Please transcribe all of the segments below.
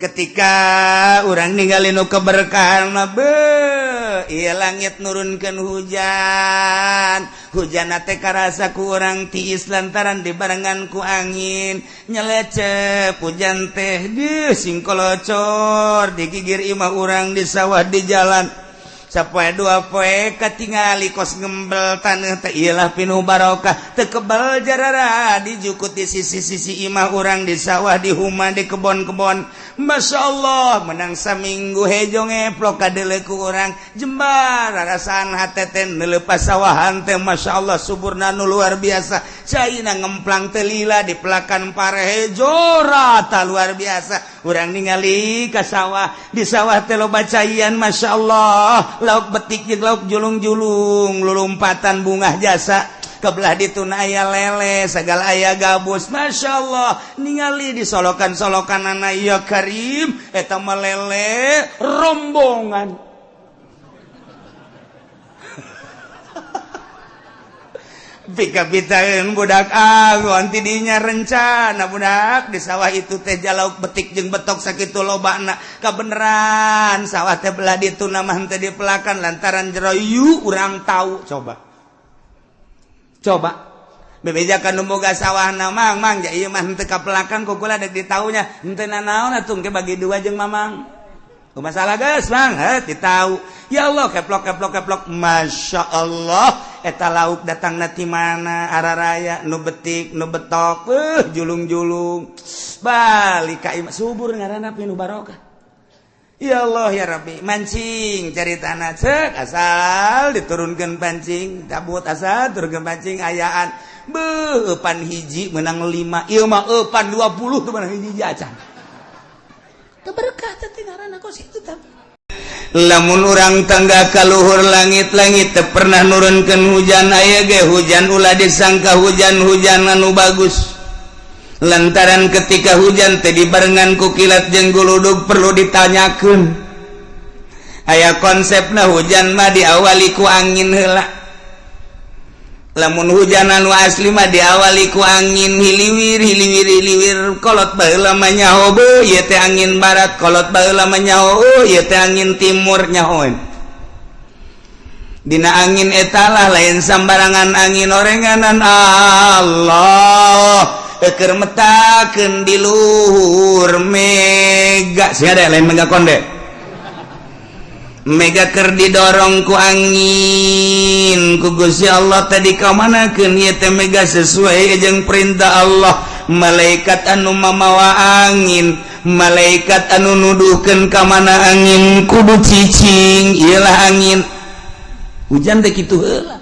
Ketika urang ninggalin nu keberkahan mah beuh, ieu langit nurunkeun hujan. Hujan teh karasa ku urang tiis lantaran dibarengan ku angin. Nyelecep hujan teh deuh singkolocor digigir imah urang di sawah di jalan. Sapoe dua poe katingali kos ngembel taneuh teh ieulah pinuh barokah teu kebal jarara dijukut di sisi-sisi imah urang di sawah di huma di kebon-kebon. Masya Allah menang saminggu hejo ngeplok kadeuleu ku urang jembar rarasaan hate teh neuleuh sawahan teh Masya Allah suburna nu luar biasa caina ngemplang teh lila di pelakan pare hejo rata luar biasa urang ningali ka sawah di sawah teh loba caian Masya Allah lauk betik jeung lauk julung-julung lulumpatan bungah jasa kebelah dituna aya lele segala aya gabus Masya Allah ningali di solokan-solokan anak ya karim eta mah lele rombongan pika-pitaeun budak agon tidinya rencana budak di sawah itu teh jalauk betik jeung betok sakitu lobana kabeneran sawah teh belah ditu mah henteu dipelakan lantaran jero yu urang tahu coba coba bebejakan nu boga sawahna mang mang ja ieu mah henteu kapelakan ku kula dek ditaunya henteu nanaon atuh engke bagi dua jeung mamang masalah geus mang heuh ditau ya Allah keplok keplok keplok Masya Allah eta lauk datangna ti mana araraya nu betik nu betok julung-julung balik ka imah subur ngaranna pinuh barokah ya Allah ya Rabbi mancing cari tanah cek asal diturunkeun pancing cabut asal turunkeun pancing ayaan beuh eupan hiji menang 5 ieu mah eupan 20 teu menang hiji acan teu berkah teh ngaranna kos kitu tah. Lamun urang tangga ka luhur langit-langit teu pernah nurunkeun hujan aya ge hujan ulah disangka hujan-hujan anu bagus lantaran ketika hujan teh dibarengan ku kilat jeung guludug perlu ditanyakeun aya konsepna hujan mah diawali ku angin heula lamun hujan anu asli mah diawali ku angin hiliwir hiliwir hiliwir kolot baheula mah nyaho beuh ieu teh angin barat kolot baheula mah nyaho ieu teh angin timur nyahoeun dina angin etalah lain sambarangan angin orenganan Allah keur metakeun di luhur mega sia ada lain mega konde mega keur didorong ku angin ku Gusti Allah tadi kamanakeun ieu teh mega sesuai jeung perintah Allah malaikat anu mamawa angin malaikat anu nuduhkeun ka mana angin kudu cicing ieulah angin hujan teh kitu heula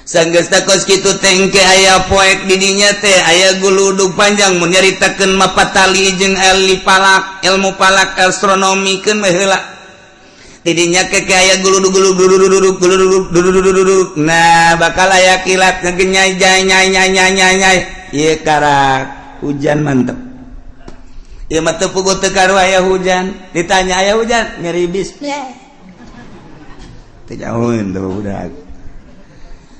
sanggeus kos kitu teh engke aya poek di dinya teh aya guludug panjang mun nyaritakeun mapatali jeung ahli falak ilmu falak astronomi keun mah heula tidinya ke aya guludug guludug guludug guludug nah bakal aya kilat ngegenyai jai nyai nyai nyai nyai nyai ieu karak hujan mantep ieu mah teu puguh teu karu aya hujan ditanya aya hujan ngeribis teu jauheun teu budak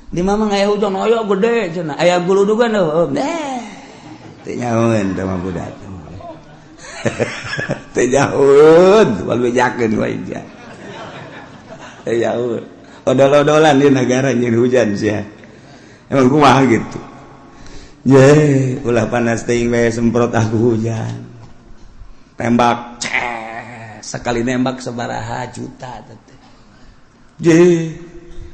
di mama aya hujan aya gede cenah aya guludugan heuh teu nyahoeun teu mah budak teu nyahoeun wal bejakeun wae ya odol-odolan di negara nyin hujan sih emang kumaha gitu ye ulah panas teuing bae semprot aku hujan tembak ces sekali nembak sabaraha juta teh ye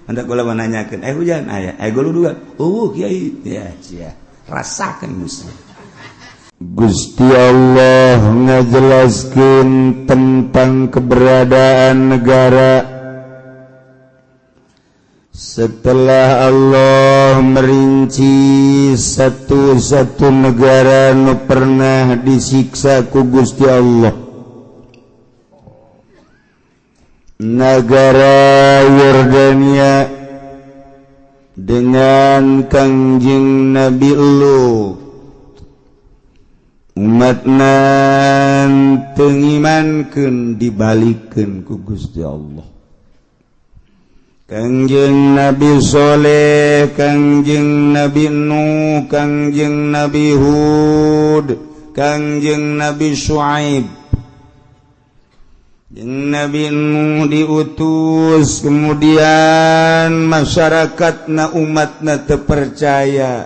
hendak kula menanyakeun hujan aya guludugan eueuh kiai ya sia rasakeun Gusti Gusti Allah ngajelaskeun tentang keberadaan negara. Setelah Allah merinci satu-satu negara nu pernah disiksa ku Gusti Allah, negara Yordania dengan Kangjeng Nabi Lut, umatna teu ngimankeun dibalikeun ku Gusti Allah. Kangjeng Nabi Soleh, Kangjeng Nabi Nuh, Kangjeng Nabi Hud Kangjeng Nabi Syuaib jeung Nabi Nuh diutus, kemudian masyarakatna umatna teu percaya,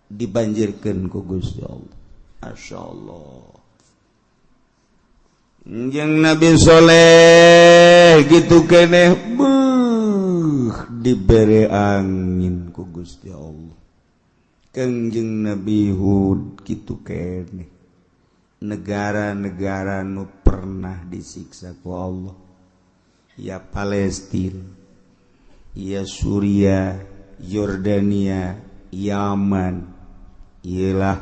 dibanjirkeun ku Gusti Allah. Masyaallah. Jeung Nabi Soleh gitu keneh, beuh, dibere angin ku Gusti Allah. Kangjeng Nabi Hud gitu keneh. Negara-negara nu pernah disiksa ku Allah, ya Palestina, ya Suriah, Yordania, Yaman, ialah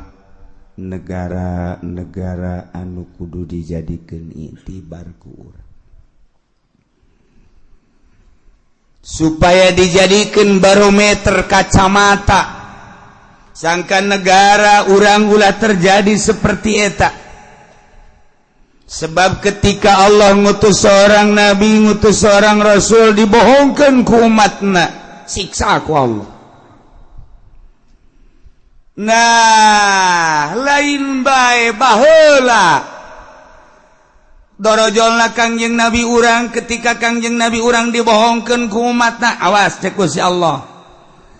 negara-negara anu kudu dijadikeun iktibar ku urang supaya dijadikeun barometer kacamata sangka negara urang ulah terjadi seperti eta. Sebab ketika Allah ngutus seorang nabi, ngutus seorang rasul, dibohongkan ku umatna, siksa ku Allah. Nah, lain bae baheula dorojolna Kangjeng Nabi urang, ketika Kangjeng Nabi urang dibohongkeun ku umatna, awas cek si Allah,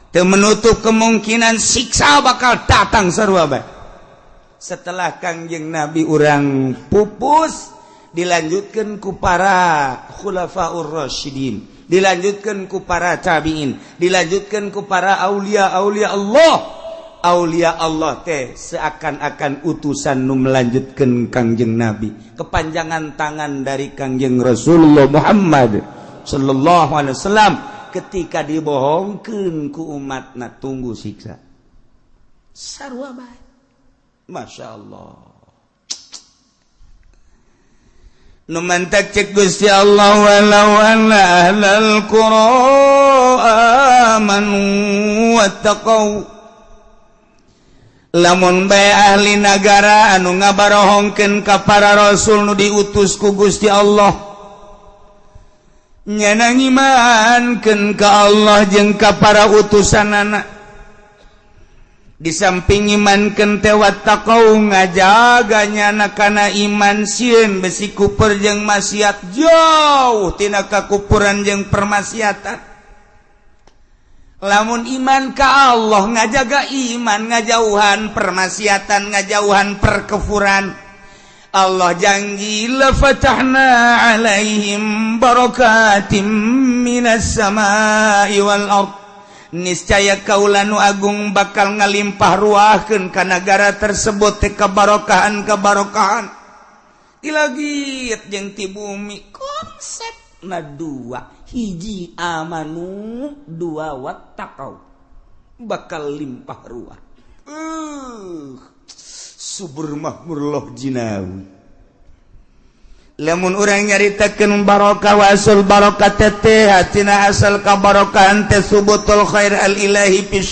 teu menutup kemungkinan siksa bakal datang sarua bae. Setelah Kangjeng Nabi urang pupus, dilanjutkan ku para khulafaur rasyidin, dilanjutkan ku para tabiin, dilanjutkan ku para aulia aulia Allah. Aulia Allah teh seakan-akan utusan nu melanjutkan Kangjeng Nabi, kepanjangan tangan dari Kangjeng Rasulullah Muhammad sallallahu alaihi wasallam. Ketika dibohongkeun ku umatna, tunggu siksa sarua bae. Masya Allah. Nu mantak cek Gusti Allah, walau anna ahlal qura amanu wattaqau, lamun bae ahli nagara anu ngabarohongkeun ka para rasul nu diutus ku Gusti Allah, nyana ngimankeun ka Allah jeung ka para utusanana, di samping imankeun teh wattaqau ngajaga nyana kana iman, sieun besi kupur jeung maksiat, jauh tina kakupuran jeung permaksiatan. Lamun iman ka Allah ngajaga iman, ngajauhan permaksiatan, ngajauhan perkufuran, Allah janji la fatahna alaihim barakatim minas samai wal ard, niscaya kaula nu agung bakal ngalimpah ruahkeun ka nagara tersebut teh kabarokahan kabarokahan dilagit jeung ti bumi. Konsepna dua, hiji amanu, dua wattaqau, bakal limpah ruah. Subur makmur loh jinawi. Lamun urang nyaritakeun barokah wasul barokah teh hatina asal kabarokahan teh subutul khair al ilahi fi,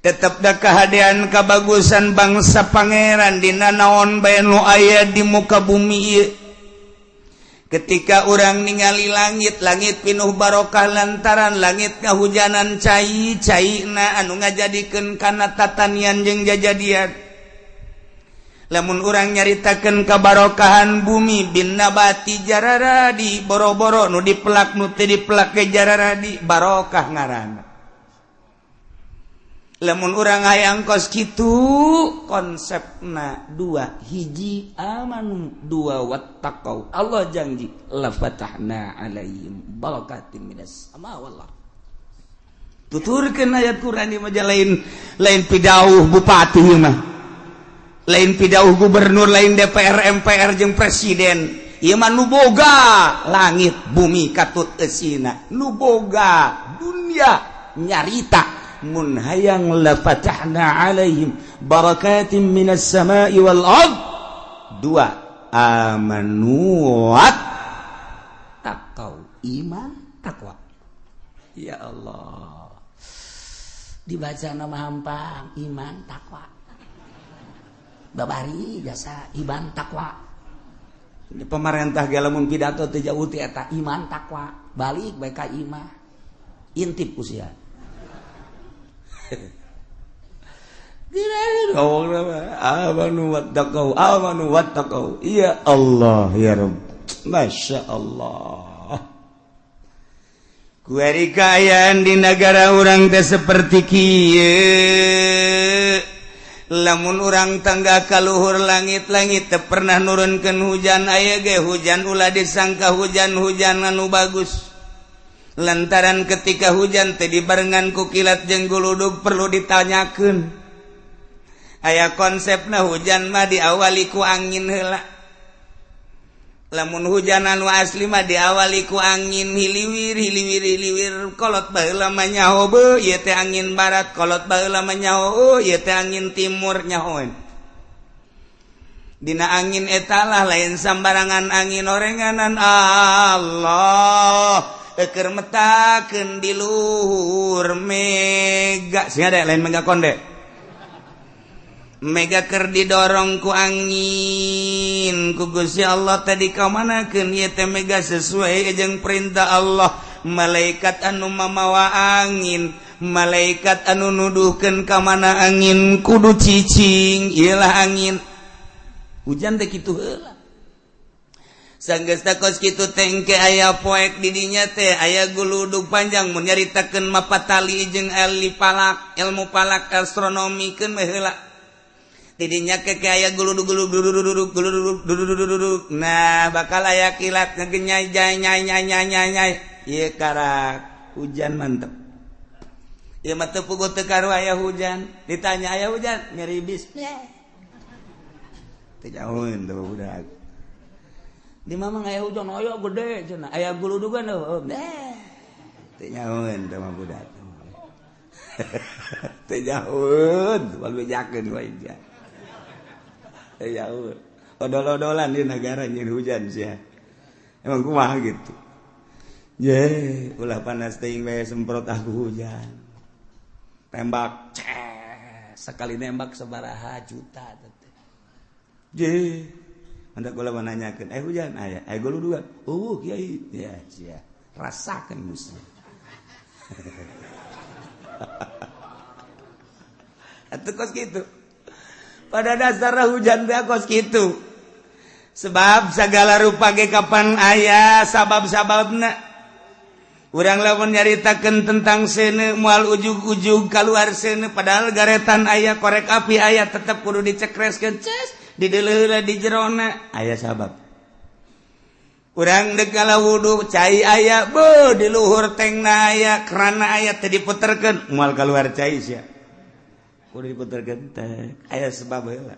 tetep da kahadean kabagusan bangsa pangeran dina naon bae nu aya di muka bumi ieu. Ketika urang ningali langit, langit pinuh barokah lantaran langit ngahujanan cai caina anu ngajadikeun kana tatanian jeung jajadian. Lamun urang nyaritakeun kabarokahan bumi bin nabati jararadi, boro-boro nu dipelak nu teu dipelak ge jararadi, barokah ngaranna. Lamun urang hayang kos kitu konsepna dua, hiji amanu, dua wattaqau. Allah janji la fatahna alaihim barakatin minas sama wal ard. Tuturkeun ayat Quran ieu mah lain lain pidauh bupati mah, lain pidauh gubernur, lain DPR MPR jeung presiden. Ieu mah nu boga langit bumi katut eusina, nu boga dunia nyarita mun hayang la fatahna alaihim barakatin minas samai wal ard. Dua, amanu wat taqau, iman takwa. Ya Allah, dibaca nama hampang iman takwa, babari jasa iman takwa. Pemerintah ge lamun pidato teu jauh ti eta iman takwa, balik bae ka imah intip usia. Amanu wattaqau, amanu wattaqau. Ya Allah ya Rabb, Masya Allah. Kuari kaayaan di negara urang teh seperti kieu. Lamun urang tangga kaluhur langit-langit teu pernah nurunkeun hujan, aya ge hujan ulah disangka hujan-hujan anu bagus. Lantaran ketika hujan teh dibarengan ku kilat jeung guludug perlu ditanyakeun. Aya konsepna hujan mah diawali ku angin heula. Lamun hujan anu asli mah diawali ku angin hiliwir hiliwir hiliwir, kolot baheula mah nyaho beuh ieu teh angin barat, kolot baheula mah nyaho ieu teh angin timur nyahoeun. Dina angin eta lah lain sambarangan angin orenganan Allah keur metakeun di luhur mega sing ada lain mega konde. Mega keur didorong ku angin ku Gusti Allah tadi kamanakeun ieu teh mega sesuai jeung perintah Allah. Malaikat anu mamawa angin, malaikat anu nuduhkeun ka mana angin kudu cicing, ieu lah angin. Hujan teh kitu heula. Sanggeus kos kitu teh engke aya poek di dinya teh aya guludug panjang mun nyaritakeun mapatali jeung ahli palak, ilmu palak astronomi keun we heula. Tidinya ke aya guludug guludug guludug guludug guludug. Nah, bakal aya kilat ngegenyai jai nyai nyai nyai nyai nyai. Ieu karak hujan mantep. Ieu mah teu puguh teu karu aya hujan. Ditanya aya hujan, ngeribis. Teu jauheun teh budak. Di mamang aya hujan aya gede cenah, aya guludugan heuh. Teu nyahoeun teh mah budak. Teu nyahoeun, wal bejakeun wae sia. Ya odol-odolan di negara nyin hujan sia. Emang kumaha gitu. Ye, ulah panas teuing bae semprot aku hujan. Tembak, ces, sekali nembak sabaraha juta teh. Ye, hendak kula menanyakeun, hujan aya, guludugan. Eueuh kiai. Ya, sia. Rasakeun musuh. Atuh kos kitu. Pada dasarnya hujan teh kos kitu. Sebab segala rupa ge kapan aya sabab-sababna. Urang lamun nyaritakeun tentang seuneu moal ujug-ujug kaluar seuneu padahal garetan aya korek api aya tetep kudu dicekreskeun ces dideuleuh di jerona aya sabab. Urang deuk ngala wudu cai aya beuh di luhur tengna aya kerana aya teh diputerkeun moal kaluar cai sia. Kudu diputerkeun teh aya sebab heula.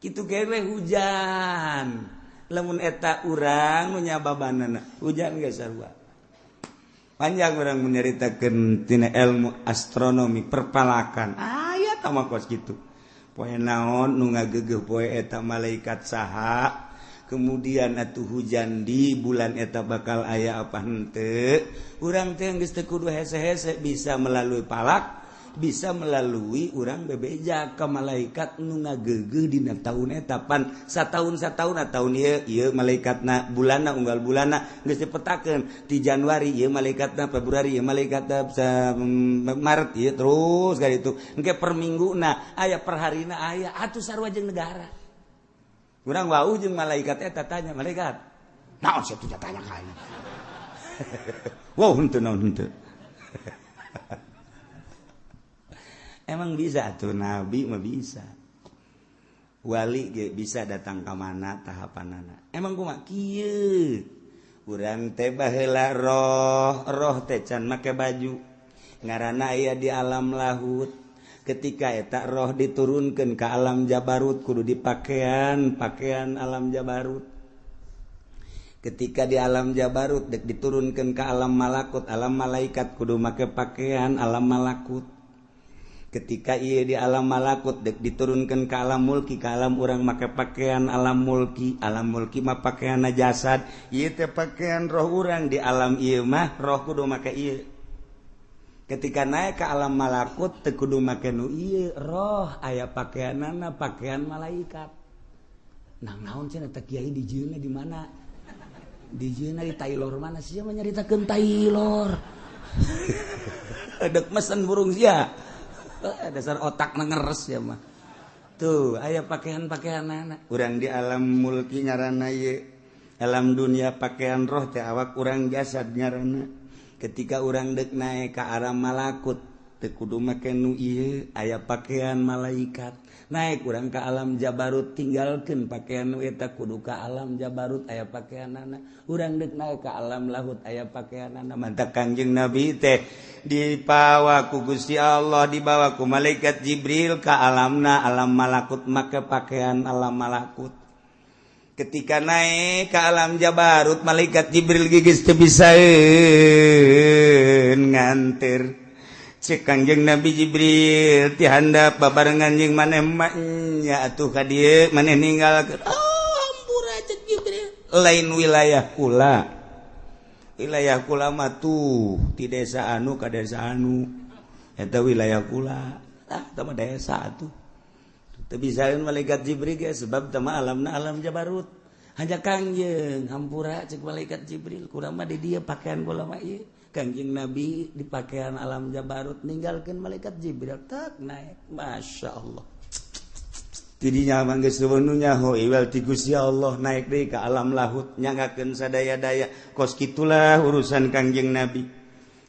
Kitu ge we hujan. Lamun eta urang nu nyababanana hujan ge sarua. Panjang urang menyaritakeun tina ilmu astronomi perpalakan. Aya tah mah kos kitu. Poe naon nu ngageugeuh poe eta malaikat saha. Kemudian atuh hujan di bulan eta bakal aya apa henteu. Urang teh geus teu kudu hese-hese bisa melalui palak, bisa melalui urang bebeja ka malaikat nu ngageugeuh dina taun eta pan sataun-sataun taun ieu ieu malaikatna bulanna unggal bulanna geus dipetakeun ti Januari ieu malaikatna Februari ieu malaikatna Maret ieu terus ka ditu engke per mingguna aya per harina aya atuh sarua jeung negara. Urang wau jeung malaikat eta tanya malaikat naon sia teh tanya ka aing. Wow henteu naon henteu. Emang bisa tuh nabi mah bisa. Wali ge bisa datang ka mana tahapanana. Emang kumaha kieu? Urang teh baheula roh, roh teh can make baju. Ngaranna aya di alam lahut. Ketika eta roh diturunkeun ka alam jabarut kudu dipakean pakaian alam jabarut. Ketika di alam jabarut dek diturunkeun ka alam malakut, alam malaikat kudu make pakaian alam malakut. Ketika ia di alam malakut dek diturunkan ke alam mulki, ke alam urang make pakaian alam mulki, alam mulki mah pakaian jasad, ieu teh pakaian roh urang di alam ieu mah roh kudu make ieu. Ketika naik ke alam malakut teu kudu make nu ieu, roh aya pakaianana pakaian malaikat. Nah naon cenah teh kiai dijieunna di mana? Dijieunna di Taylor mana sia mah nyaritakeun Taylor. Dek mesen burung sia. Dasar otak ngeres ya mah. Tuh, aya pakaian-pakaian anak. Urang di alam mulki ngaranna ieu. Alam dunia pakaian roh teh awak urang jasad ngaranna. Ketika urang dek naik ke arah malakut, teu kudu make nu ieu, aya pakaian malaikat. Naik urang ke alam jabarut, tinggalkeun pakaian nu eta, kudu ka alam jabarut aya pakaianana. Urang deuk naik ka alam lahut aya pakaianana. Mantak Kangjeng Nabi teh dipawa ku Gusti Allah, dibawa ku malaikat Jibril ka alamna alam malakut, make pakaian alam malakut. Ketika naik ke alam jabarut, malaikat Jibril geus teu bisaeun nganter. Cek Kangjeng Nabi Jibril ti handap babarengan jeung maneh mah nya atuh ka dieu maneh ninggalkeun. Oh, hampura cek Jibril. Lain wilayah kula. Wilayah kula mah tuh ti desa anu ka desa anu. Eta wilayah kula. Ah, tah mah desa atuh. Teu bisaeun malaikat Jibril ge sebab tah mah alamna alam jabarut. Hanya Kangjeng hampura cek malaikat Jibril, kula mah di dieu pakaian kula mah ieu. Kangjeng Nabi di pakaian alam jabarut ninggalkan malaikat Jibril tak naik. Masya Allah. Tidinya mah geus nu nyaho iwal ti Gusti Allah naik deui ka alam lahut nyangakeun sadaya-daya. Kos kitulah urusan Kangjeng Nabi.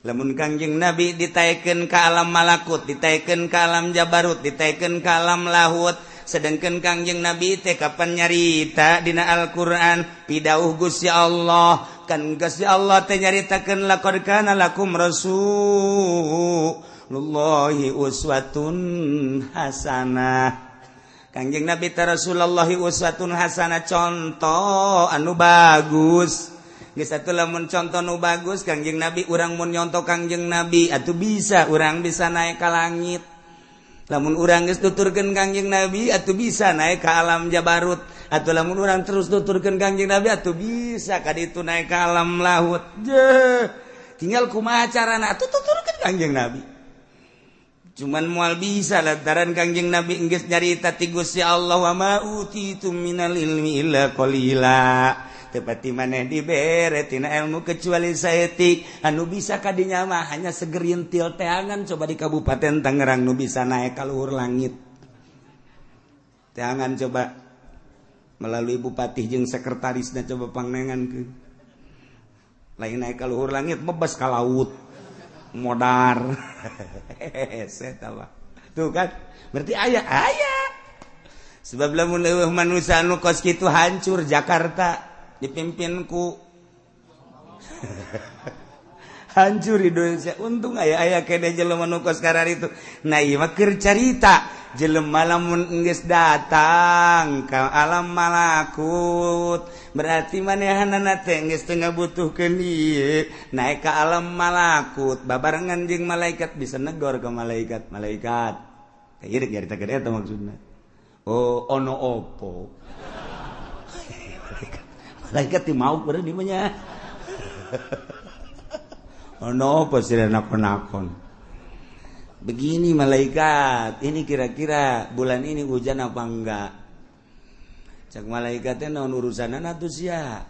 Lamun Kangjeng Nabi ditaekeun ka alam malakut, ditaekeun ka alam jabarut, ditaekeun ka alam lahut. Sedangkan Kangjeng Nabi teh kapan nyarita dina Al-Qur'an pidauh Gusti Allah. Kan Gusti Allah teh nyaritakeun laqad kana lakum rasulullahi uswatun hasanah. Kangjeng Nabi teh Rasulullahi uswatun hasanah, contoh anu bagus. Geus atuh lamun contoh nu bagus Kangjeng Nabi, urang mun nyontoh Kangjeng Nabi atuh bisa urang bisa naik ka langit. Lamun urang geus tuturkeun Kangjeng Nabi atuh bisa naik ka alam jabarut. Atuh lamun urang terus tuturkeun Kangjeng Nabi atuh bisa ka ditu naik ka alam lahut. Jeh, tinggal kumaha carana atuh tuturkeun Kangjeng Nabi. Cuman moal bisa lantaran Kangjeng Nabi geus nyarita ti Gusti Allah wa ma utitum minal ilmi illa qalila. Tepati maneh dibere tina ilmu kecuali saeutik. Anu bisa kadinya mah hanya segerintil teangan coba di Kabupaten Tangerang nu bisa naik ka luhur langit. Teangan coba melalui bupati jeung sekretarisna coba pangnengankeun. Lain naik ka luhur langit bebas ka laut. Modar. Hese mah. Tuh kan berarti aya aya. Sebab lamun leuweuh manusia anu kos kitu hancur Jakarta. Dipimpin ku hancur Indonesia. Untung aya-aya kene jelema nu kos kararitu. Nah ieu mah keur carita jelema lamun geus datang ka alam malakut berarti manehanana teh geus teu ngabutuhkeun ieu naik ka alam malakut babarengan jeung malaikat bisa negor ke malaikat. Malaikat ieu rek nyaritakeun eta maksudna. Oh ono opo. Malaikat ti mau beureun di mah nya. Ono apa sih nakon-nakon. Begini malaikat, ini kira-kira bulan ini hujan apa enggak? Cak malaikatnya naon urusanana atuh sia.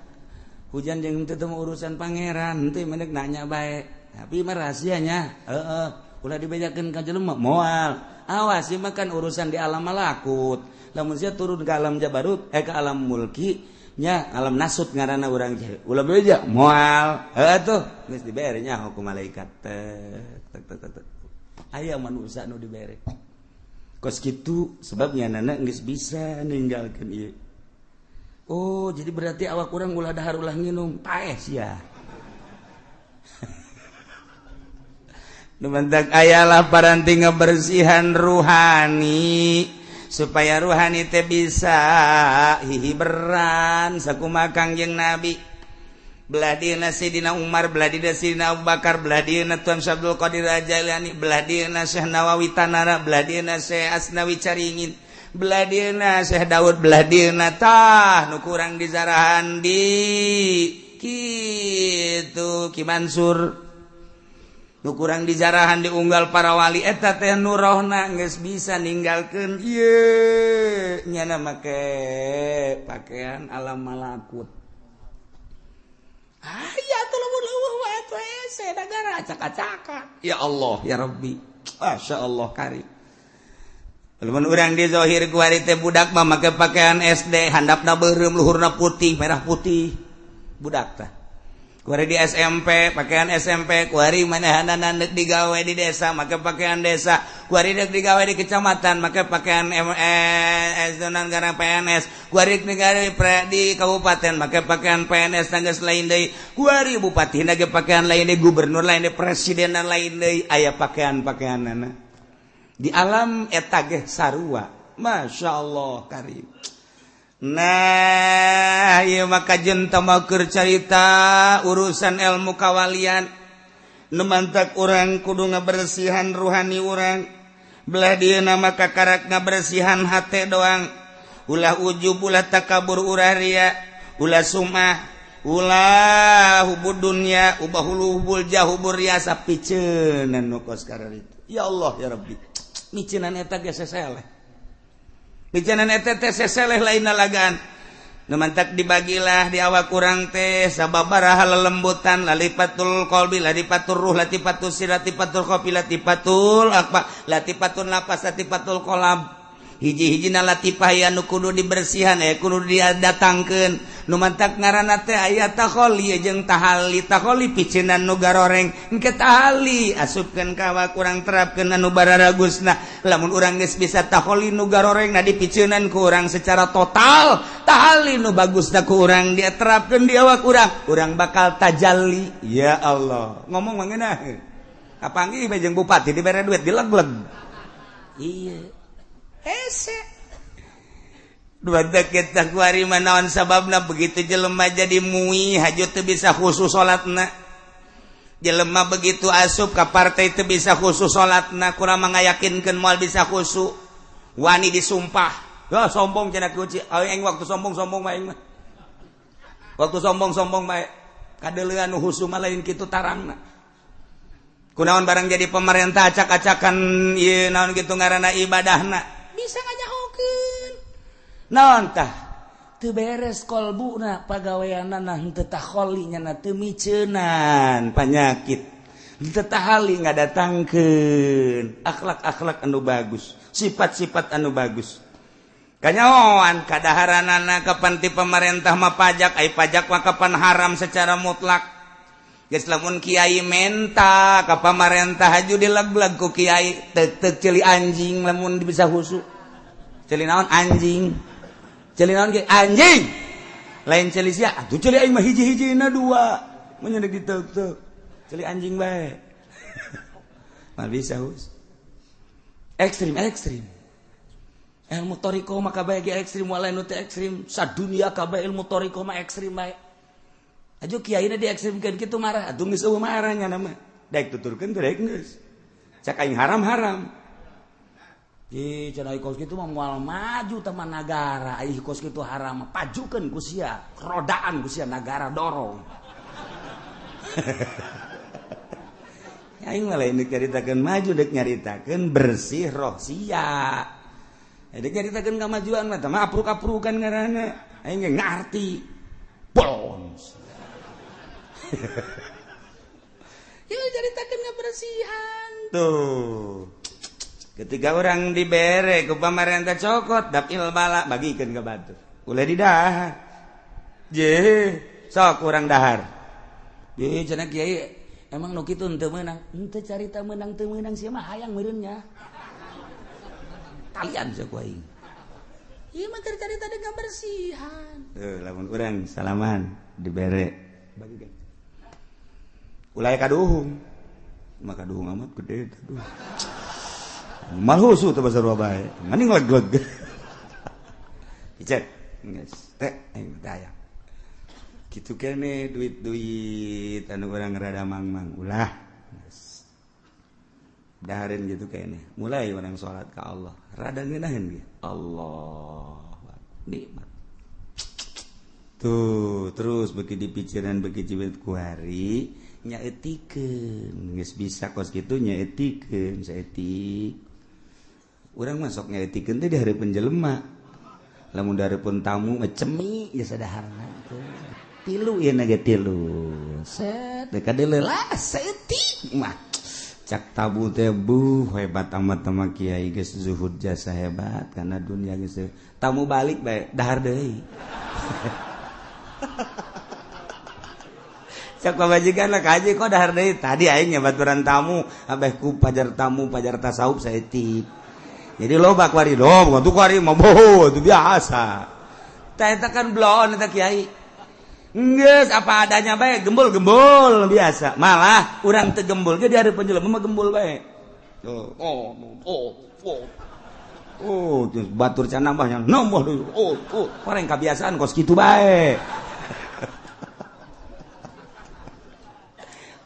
Hujan jeung teu teu urusan pangeran, henteu mendek nanya bae. Tapi mah rahasianya, heeh, ulah dibejakeun ka jelema moal. Awas ieu mah kan urusan di alam malakut. Lamun sia turun ke alam jabarut, ke alam mulki, nya alam nasut ngaranna urang teh. Ulah beja moal. Heuh atuh geus dibere nya hukum malaikat. Tek tek tek tek. Aya manusia nu dibere. Kos kitu sebabnya nana geus bisa ninggalkeun ieu. Oh, jadi berarti awak urang ulah dahar ulah nginum, paeh sia. Nu mantak aya lah paranti ngabersihan ruhani supaya ruhani teh bisa hihiberan sakumaha Kangjeng Nabi. Belah dieuna Sayyidina Umar, belah dieuna Sayyidina Abu Bakar, belah dieuna Tuan Syekh Abdul Qadir Jailani, belah dieuna Syekh Nawawi Tanara, belah dieuna Syekh Asnawi Caringin, belah dieuna Syekh Daud, belah dieuna tah nu kurang dizarahan di kitu Ki Mansur. Nu kurang dijarahan diunggal para wali eta teh nu rohna geus bisa ninggalkeun ieu nyana make pakaian alam malakut. Aya atuh lamun leuweuh wae atuh hese nagara acak-acakan. Ya Allah ya Rabbi, masyaallah karim. Lamun urang di zahir kuari teh budak mah make pakaian SD, handapna beureum, luhurna putih, merah putih. Budak tah. Kuari di SMP, pakaian SMP, kuari manehanana deuk digawe di desa, make pakaian desa, kuari deuk digawe di kecamatan, make pakaian MS gara PNS, kuari digawe di kabupaten, make pakaian PNS tanggas lain deui, kuari bupati ge pakaian lain deui, gubernur lain deui, presiden lain deui, aya pakaian-pakaianana. Di alam eta ge sarua. Masya Allah karim. Nah, ieu maka jenta keur carita urusan ilmu kawalian. Nu mantak urang kudu ngabersihan ruhani urang. Belah dieuna maka karak ngabersihan hate doang. Ulah ujub, ulah takabur, ulah ria, ulah sumah, ulah hubud dunya, ubah hubul jah, hubur riasa piceunan nu kos kararitu. Ya Allah ya Rabbi. Miceunan eta ge seseleh. Bicanan eta teh seseleh lain lalagaan. Nu mantak dibagilah di awak urang teh sababaraha lelembutan, lalipatul qalbi, lalipatul ruh, latifatul sir, latifatul khafi, latifatul akfa, latifatul nafas, latifatul qalb. Hiji-hijina latifah aya nu kudu dibersihan, aya kudu didatangkeun. Nu mantak ngaranna teh aya takholi jeung tahali. Takholi piceunan nu garoreng, engke tahali asupkeun ka awak urang, terapkeun anu bararagusna. Lamun urang geus bisa takholi nu garoreng na dipiceunan ku urang secara total, tahali nu bagusna ku urang diterapkeun di awak urang, urang bakal tajalli. Ya Allah, ngomong mah ngeunah. Kapanggih bae jeung bupati dibere duit dileg-leg. Iya. Hese. Dua kita kuari manaon sababna begitu jelema jadi mui haju teu bisa khusus salatna. Jelema begitu asup ka partai teu bisa khusus salatna, kurang mangayakinkeun moal bisa khusyuk. Wani disumpah. Ya sombong cenah kunci. Aing waktu sombong-sombong mah aing mah. Waktu sombong-sombong mah kadeuleuan nu khusyuk mah lain kitu tarangna. Kunaon barang jadi pemerintah acak-acakan ieu naon kitu ngaranna ibadahna. Bisa ngajahokeun. Naon tah? Teu beres kolbuna pagaweanana henteu takholi nya teu miceunan panyakit. Henteu tahali ngadatangkeun akhlak-akhlak anu bagus, sifat-sifat anu bagus. Kanyahoan kadaharanana kapan ti pemerintah mah pajak, ai pajak mah kapan haram secara mutlak. Geus lamun kiai menta ka pamarentah haju dileg-leg ku kiai, teuk-teuk ceuli anjing lamun bisa khusyuk. Ceuli naon anjing? Ceuli naon ge anjing. Lain ceuli sia, atuh ceuli aing mah hiji-hijina dua. Mun nyedek diteuk-teuk. Ceuli anjing bae. Mah bisa hus. Ekstrim ekstrim. Ilmu thariqah mah kabeh ge ekstrim, walain nu teu ekstrim, sadunia kabeh ilmu thariqah mah ekstrim bae. Aju kiaina diekstrimkeun kitu marah, atuh geus eueuh marahnya nama. Daek tuturkeun teh daek geus. Cak aing haram-haram. Ih, cenah kos kitu mah moal maju teman nagara, ai kos kitu haram, pajukeun ku sia, rodaan ku sia nagara dorong. Aing mah lain deuk nyaritakeun maju, deuk nyaritakeun bersih roh sia. Deuk nyaritakeun kamajuan mah tah mah apruk-aprukan ngaranna. Aing ge ngarti. Bolons. Ya caritakeun kebersihan tuh. Ketika orang dibere ku pamarentah cokot dapil bala bagikeun ka batur. Ulah didahar. Je, sok urang dahar. Je cenah kiai emang nu kitu henteu meunang. Henteu carita meunang teu meunang sia mah hayang meureun nya. Kalian sia ku aing. Ieu mah keur carita dengan kebersihan. Tuh lamun urang salaman dibere bagikeun. Ulah kaduhung. Maka kaduhung amat gede aduh. Malhusu teh basar bae. Mending leg-leg. Dicek. Geus teh aing daya. Kitu kene duit-duit anu urang rada mang-mang ulah. Geus. Dahareun gitu kene. Mulai urang salat ka Allah. Rada ngeunaheun ge. Allah nikmat. Tuh, terus beuki dipikiran beuki jibet ku hari nyaetikeun geus bisa kos kitu nyaetikeun saeutik. Urang mah sok nyaetikeun teh di hareupeun jelema. Lamun di hareupeun tamu mah cemi geus sadaharna teh. Tilu ieu na ge tilu. Set teh kadeuleu lah saeutik mah. Cak tabu teh buh hebat amat sama kiai geus zuhud jasa hebat karena dunia geus tamu balik bae dahar deui. Cak pamajikan lah kaji kok dahar deui tadi aing nyabaturan tamu abeh ku pajar tamu pajar tasawuf saeutik. Jadi loba kuari loba tuh kuari mah boh itu biasa. Tah eta kan bloon eta kiai. Geus apa adanya bae gembul-gembul biasa. Malah urang teu gembul ge di hari penjelema mah gembul bae. Oh oh oh oh. Oh, terus batur can nambahnya nambah deui. Oh, oh, orang kebiasaan kos kitu bae.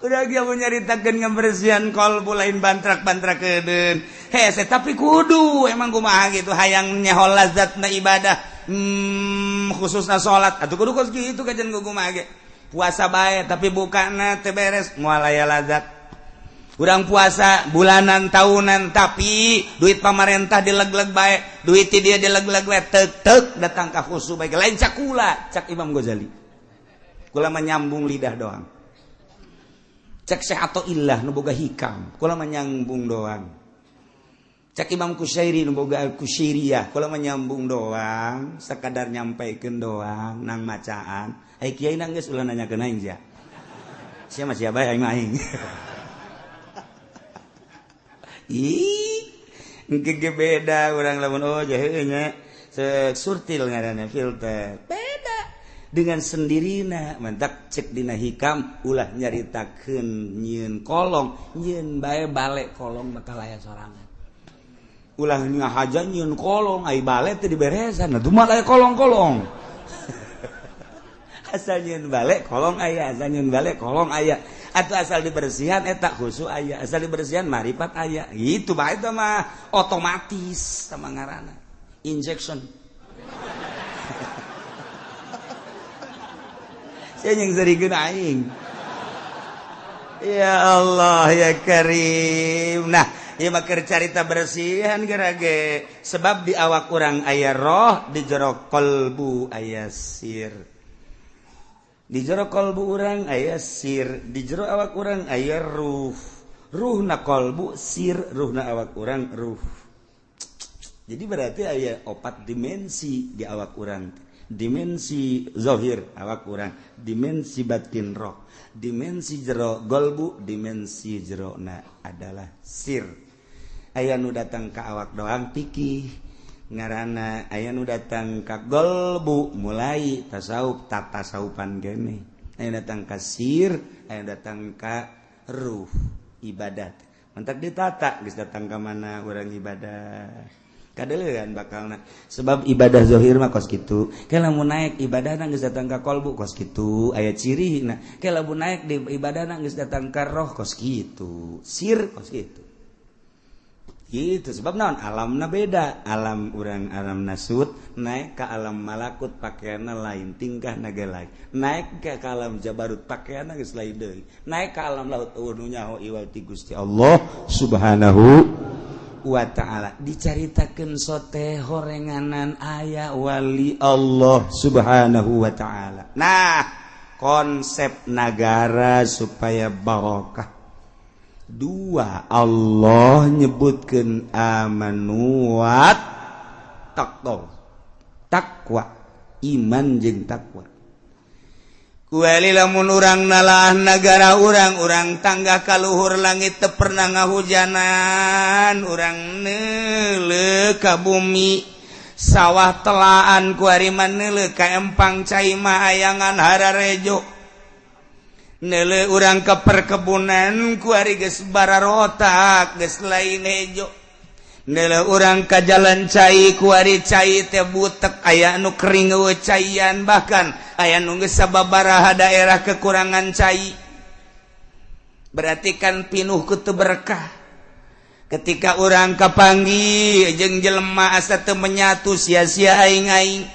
Udah dia mau nyaritakeun ngabersihan kolbu lain bantrak-bantrak kedeun. Hese tapi kudu emang kumaha gitu hayang nyaho lazatna ibadah. Khususna salat atuh kudu kos kitu kajian kumaha ge. Puasa bae tapi bukana teu beres moal aya lazat. Urang puasa bulanan tahunan tapi duit pamarentah dileg-leg bae, duit ti dia dileg-leg bae tek-tek datang ka khusu bae lain cakula cak Imam Ghazali. Kula menyambung lidah doang. Cek Syekh Athaillah nu boga hikam, kula menyambung doang. Cek Imam Kusyairi nu boga Al-Kusyairiyah, kula menyambung doang, sekadar nyampaikeun doang nang macaan. Ai kiai nang geus ulah nanyakeun aing sia. Sia mah sia bae aing mah aing. Ih, engke ge beda urang lamun oh jahe nya. Surtil ngaranna filter. Beda dengan sendirina mentak cek dina hikam ulah nyaritakeun nyieun kolong nyieun bae balik kolong bakal aya sorangan ulah ngahaja nyieun kolong ai balik teh diberesan atuh mah aya kolong-kolong asal nyieun balik kolong aya asal nyieun balik kolong aya atuh asal dibersihan eta khusu aya asal dibersihan marifat aya gitu bae teh mah otomatis sama ngaranna injection. Saya yang serikeun aing. Ya Allah ya Karim. Nah, ieu mah keur carita bersihan gerage. Sebab di awak urang aya roh, di jero kalbu aya sir. Di jero kalbu urang aya sir, di jero awak urang aya ruh. Ruhna kalbu sir, ruhna awak urang ruh. Jadi berarti aya opat dimensi di awak urang. Dimensi zahir awak urang, dimensi batin roh, dimensi jero golbu, dimensi jerona adalah sir. Aya nu datang ka awak doang pikih ngaranna, aya nu datang ka golbu mulai tasawuf tatasawupan gene. Aya datang ka sir, aya datang ka ruh ibadat. Mentak ditata geus datang ka mana urang ibadah. Kadeuleun bakalna sebab ibadah zahir mah kos kitu. Ke lamun naik ibadahna geus datang ka kolbu kos kitu, aya cirina. Ke lamun naik di ibadahna geus datang ka roh kos kitu, sir kos kitu. Gitu sebab naon alamna beda, alam urang alam nasut naik ka alam malakut pakaianna lain, tingkahna ge lain. Naik ka alam jabarut pakaianna geus lain deui. Naik ka alam laut eueuh nu nyaho iwal ti Gusti Allah Subhanahu wa ta'ala. Dicaritakeun sote horenganan aya wali Allah Subhanahu wa ta'ala. Nah, konsep nagara supaya barokah. Dua, Allah nyebutkeun amanu wa taqwa. Takwa, iman jeung takwa. Kuali lamun urang nalaah nagara urang, urang tangga kaluhur langit teu pernah ngahujanan, urang neuleuh ka bumi sawah telaan kuari mah neuleuh ka empang cai mah ayangan hararejo. Neuleuh urang ka perkebunan kuari geus bararotak geus lain hejo. Neuleuh urang ka jalan cai kuari cai teh butek aya nu kering eueuh caian bahkan aya nu geus sababaraha daerah kekurangan cai. Berarti kan pinuh ku teu berkah. Ketika urang kapanggih jeung jelema asa teu menyatu sia-sia aing-aing.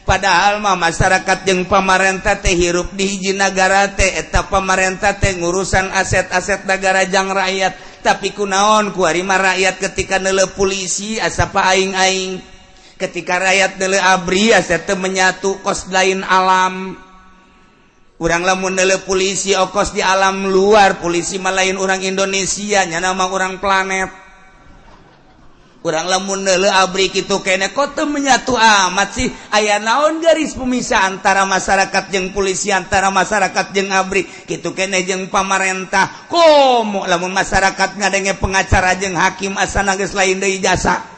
Padahal mah masyarakat jeung pamarentah teh hirup di hiji nagara teh eta pamarentah teh ngurusan aset-aset nagara jang rakyat. Tapi kunaon kuari mah rakyat ketika neuleuh polisi asa pa aing-aing. Ketika rakyat neuleuh abri asa teu menyatu kos lain alam. Urang lamun neuleuh polisi okos di alam luar, polisi mah lain urang Indonesia, nya mah urang planet. Urang lamun neuleuh abri kitu keneh kok teu menyatu amat sih, aya naon garis pemisah antara masyarakat jeung polisi, antara masyarakat jeung abri, kitu keneh jeung pamarentah. Komo lamun masyarakat ngadenge pengacara jeung hakim asana geus lain deui jasa.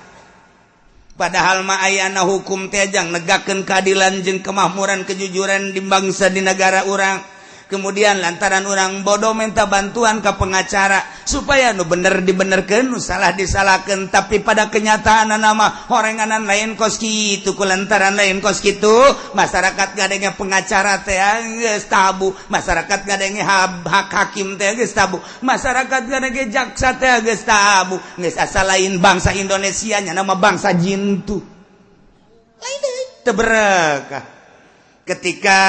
Padahal mah ayana hukum teh jang negakeun keadilan jeung kemakmuran kejujuran di bangsa di negara urang. Kemudian lantaran urang bodoh minta bantuan ke pengacara supaya nu bener dibenerkeun, nu salah disalahkeun, tapi pada kenyataan nama horenganan lain kos kitu, ku lantaran lain kos kitu masyarakat ngadenge pengacara teh geus tabu, masyarakat ngadenge hak hakim teh geus tabu, masyarakat ngadenge jaksa teh geus tabu, geus asa lain bangsa Indonesia nya nama bangsa jintu. Lain deui teu berekah. Ketika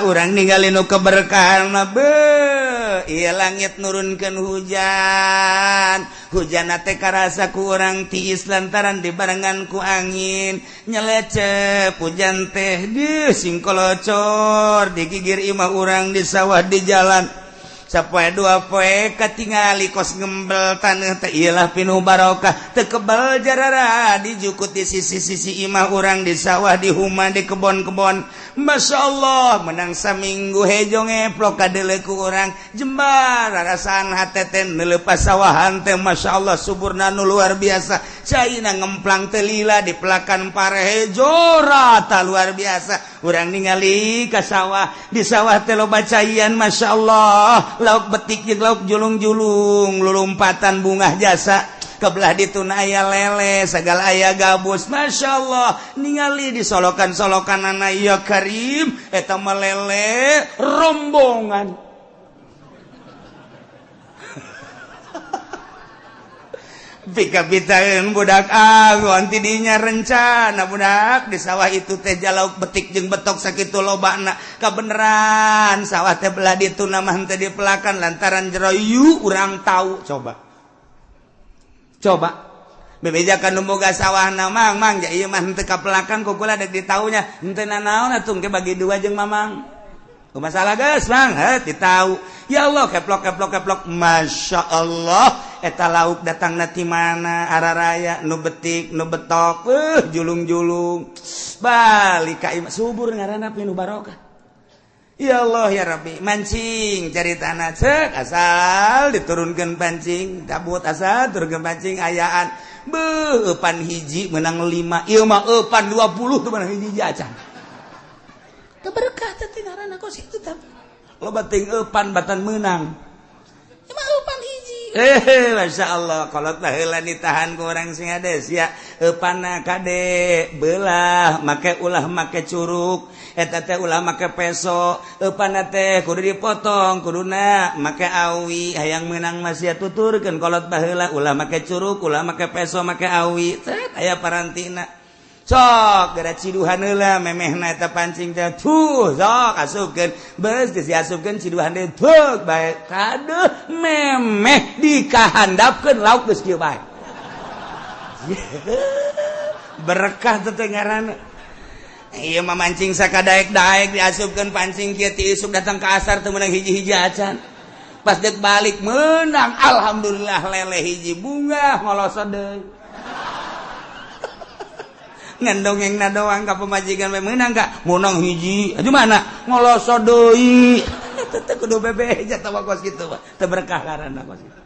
orang ninggalin nu keberkahan mah beuh, ieu langit nurunkeun hujan, hujan teh karasa ku urang tiis lantaran dibarengan ku angin nyelecep hujan teh deuh singkolocor digigir imah urang di sawah di jalan. Sapoe dua poe katingali kos ngembel taneuh teh ieulah pinuh barokah teu kebel jarara dijukut di sisi-sisi imah urang di sawah di huma di kebon-kebon. Masya Allah menang saminggu hejo ngeplok kadeuleu ku urang jembar rarasaan hate teh neuleuh sawahan teh Masya Allah suburna nu luar biasa, caina ngemplang teh lila di pelakan pare hejo rata luar biasa. Urang ningali ka sawah, di sawah teh loba caian Masya Allah, lauk betik jeung lauk julung-julung lulumpatan bungah jasa, kebelah dituna aya lele segala aya gabus Masya Allah ningali di solokan-solokan anak ya karim eta mah lele rombongan. Pika-pitaeun budak agon tidinya rencana budak di sawah itu teh jalauk betik jeung betok sakitu lobana kabeneran sawah teh belah dituna mah teh dipelakan lantaran jero yu urang tahu. Coba coba bebejakan nu boga sawahna mang mang ja ieu mah henteu kapelakan ku kula dek ditaunya henteu nanaon atuh engke bagi dua jeung mamang. Masalah geus mang heuh ditau. Ya Allah keplok keplok keplok Masya Allah eta lauk datangna ti mana araraya nu betik nu betok julung-julung balik ka imah subur ngaranna pinuh barokah. Ya Allah ya Rabbi mancing caritana ceuk asal diturunkeun pancing tabut asal turunkeun pancing ayaan beuh eupan hiji menang 5 ieu mah eupan 20 teu menang hiji acan teu berkah teh ngaranna kos kitu tah loba teuing eupan batan meunang ieu mah eupan hiji. Masya Allah kolot baheula ditahan ku urang sing hades ya eupanna kade belah make ulah make curug eta teh ulah make peso eupanna teh kudu dipotong kuduna make awi hayang meunang masih tuturkeun kolot baheula ulah make curug ulah make peso make awi cet aya parantina sok gara ciduhan heula memehna eta pancing teh tuh sok asupkeun beus geus diasupkeun ciduhan deui tuh bae kaduh memeh dikahandapkeun lauk geus kieu bae. Berkah teh ngaranna ieu mah mancing sakadaek-daek diasupkeun pancing kieu ti isuk datang ka asar teu meunang hiji-hiji acan pas deuk balik meunang alhamdulillah lele hiji bunga ngoloso deui ngan dongengna doang ka pamajikan we meunang ka meunang hiji atuh mana ngoloso deui teu kudu bebeja tawa kos kitu mah teu berkah ngaranna kos kitu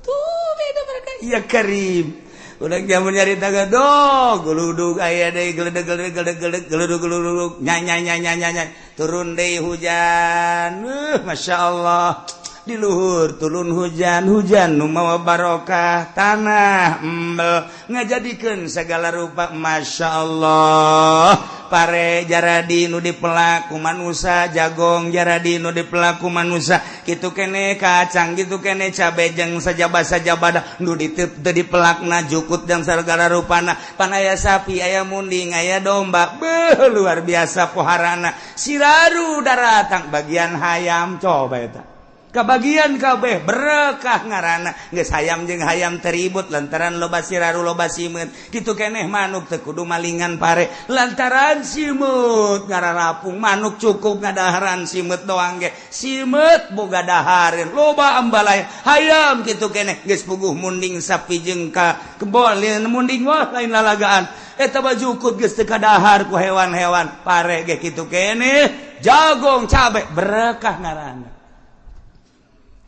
tuh beda berkah ya karim. Udah jamun nyarita gadog geludug aya deui geledeg geledeg geledeg geludug geludug nyai nyai nyai nyai turun deui hujan Masya Allah di luhur turun hujan hujan nu mawa barokah tanah embel ngajadikeun segala rupa Masya Allah pare jaradi nu dipelaku manusa jagong jaradi nu dipelaku manusa kitu kene kacang kitu kene cabe jeung sajaba-sajabada nu diteu dipelakna jukut jeung segala rupana pan aya sapi aya munding aya domba beuh luar biasa poharana siraru daratang bagian hayam coba eta Kebagian kabeh berkah ngaranna. Geus hayam jeung hayam teribut lantaran loba siraru, loba simeut. Kitu keneh manuk teu kudu malingan pare lantaran simeut ngararapung. Manuk cukup ngadaharan simeut doang ge simeut boga dahareun loba ambalaya. Hayam kitu keneh geus puguh munding sapi jeung ka kebon munding wah lain lalagaan eta bajukut geus teu kadahar ku hewan-hewan. Pare ge kitu keneh, jagung, cabe berkah ngaranna.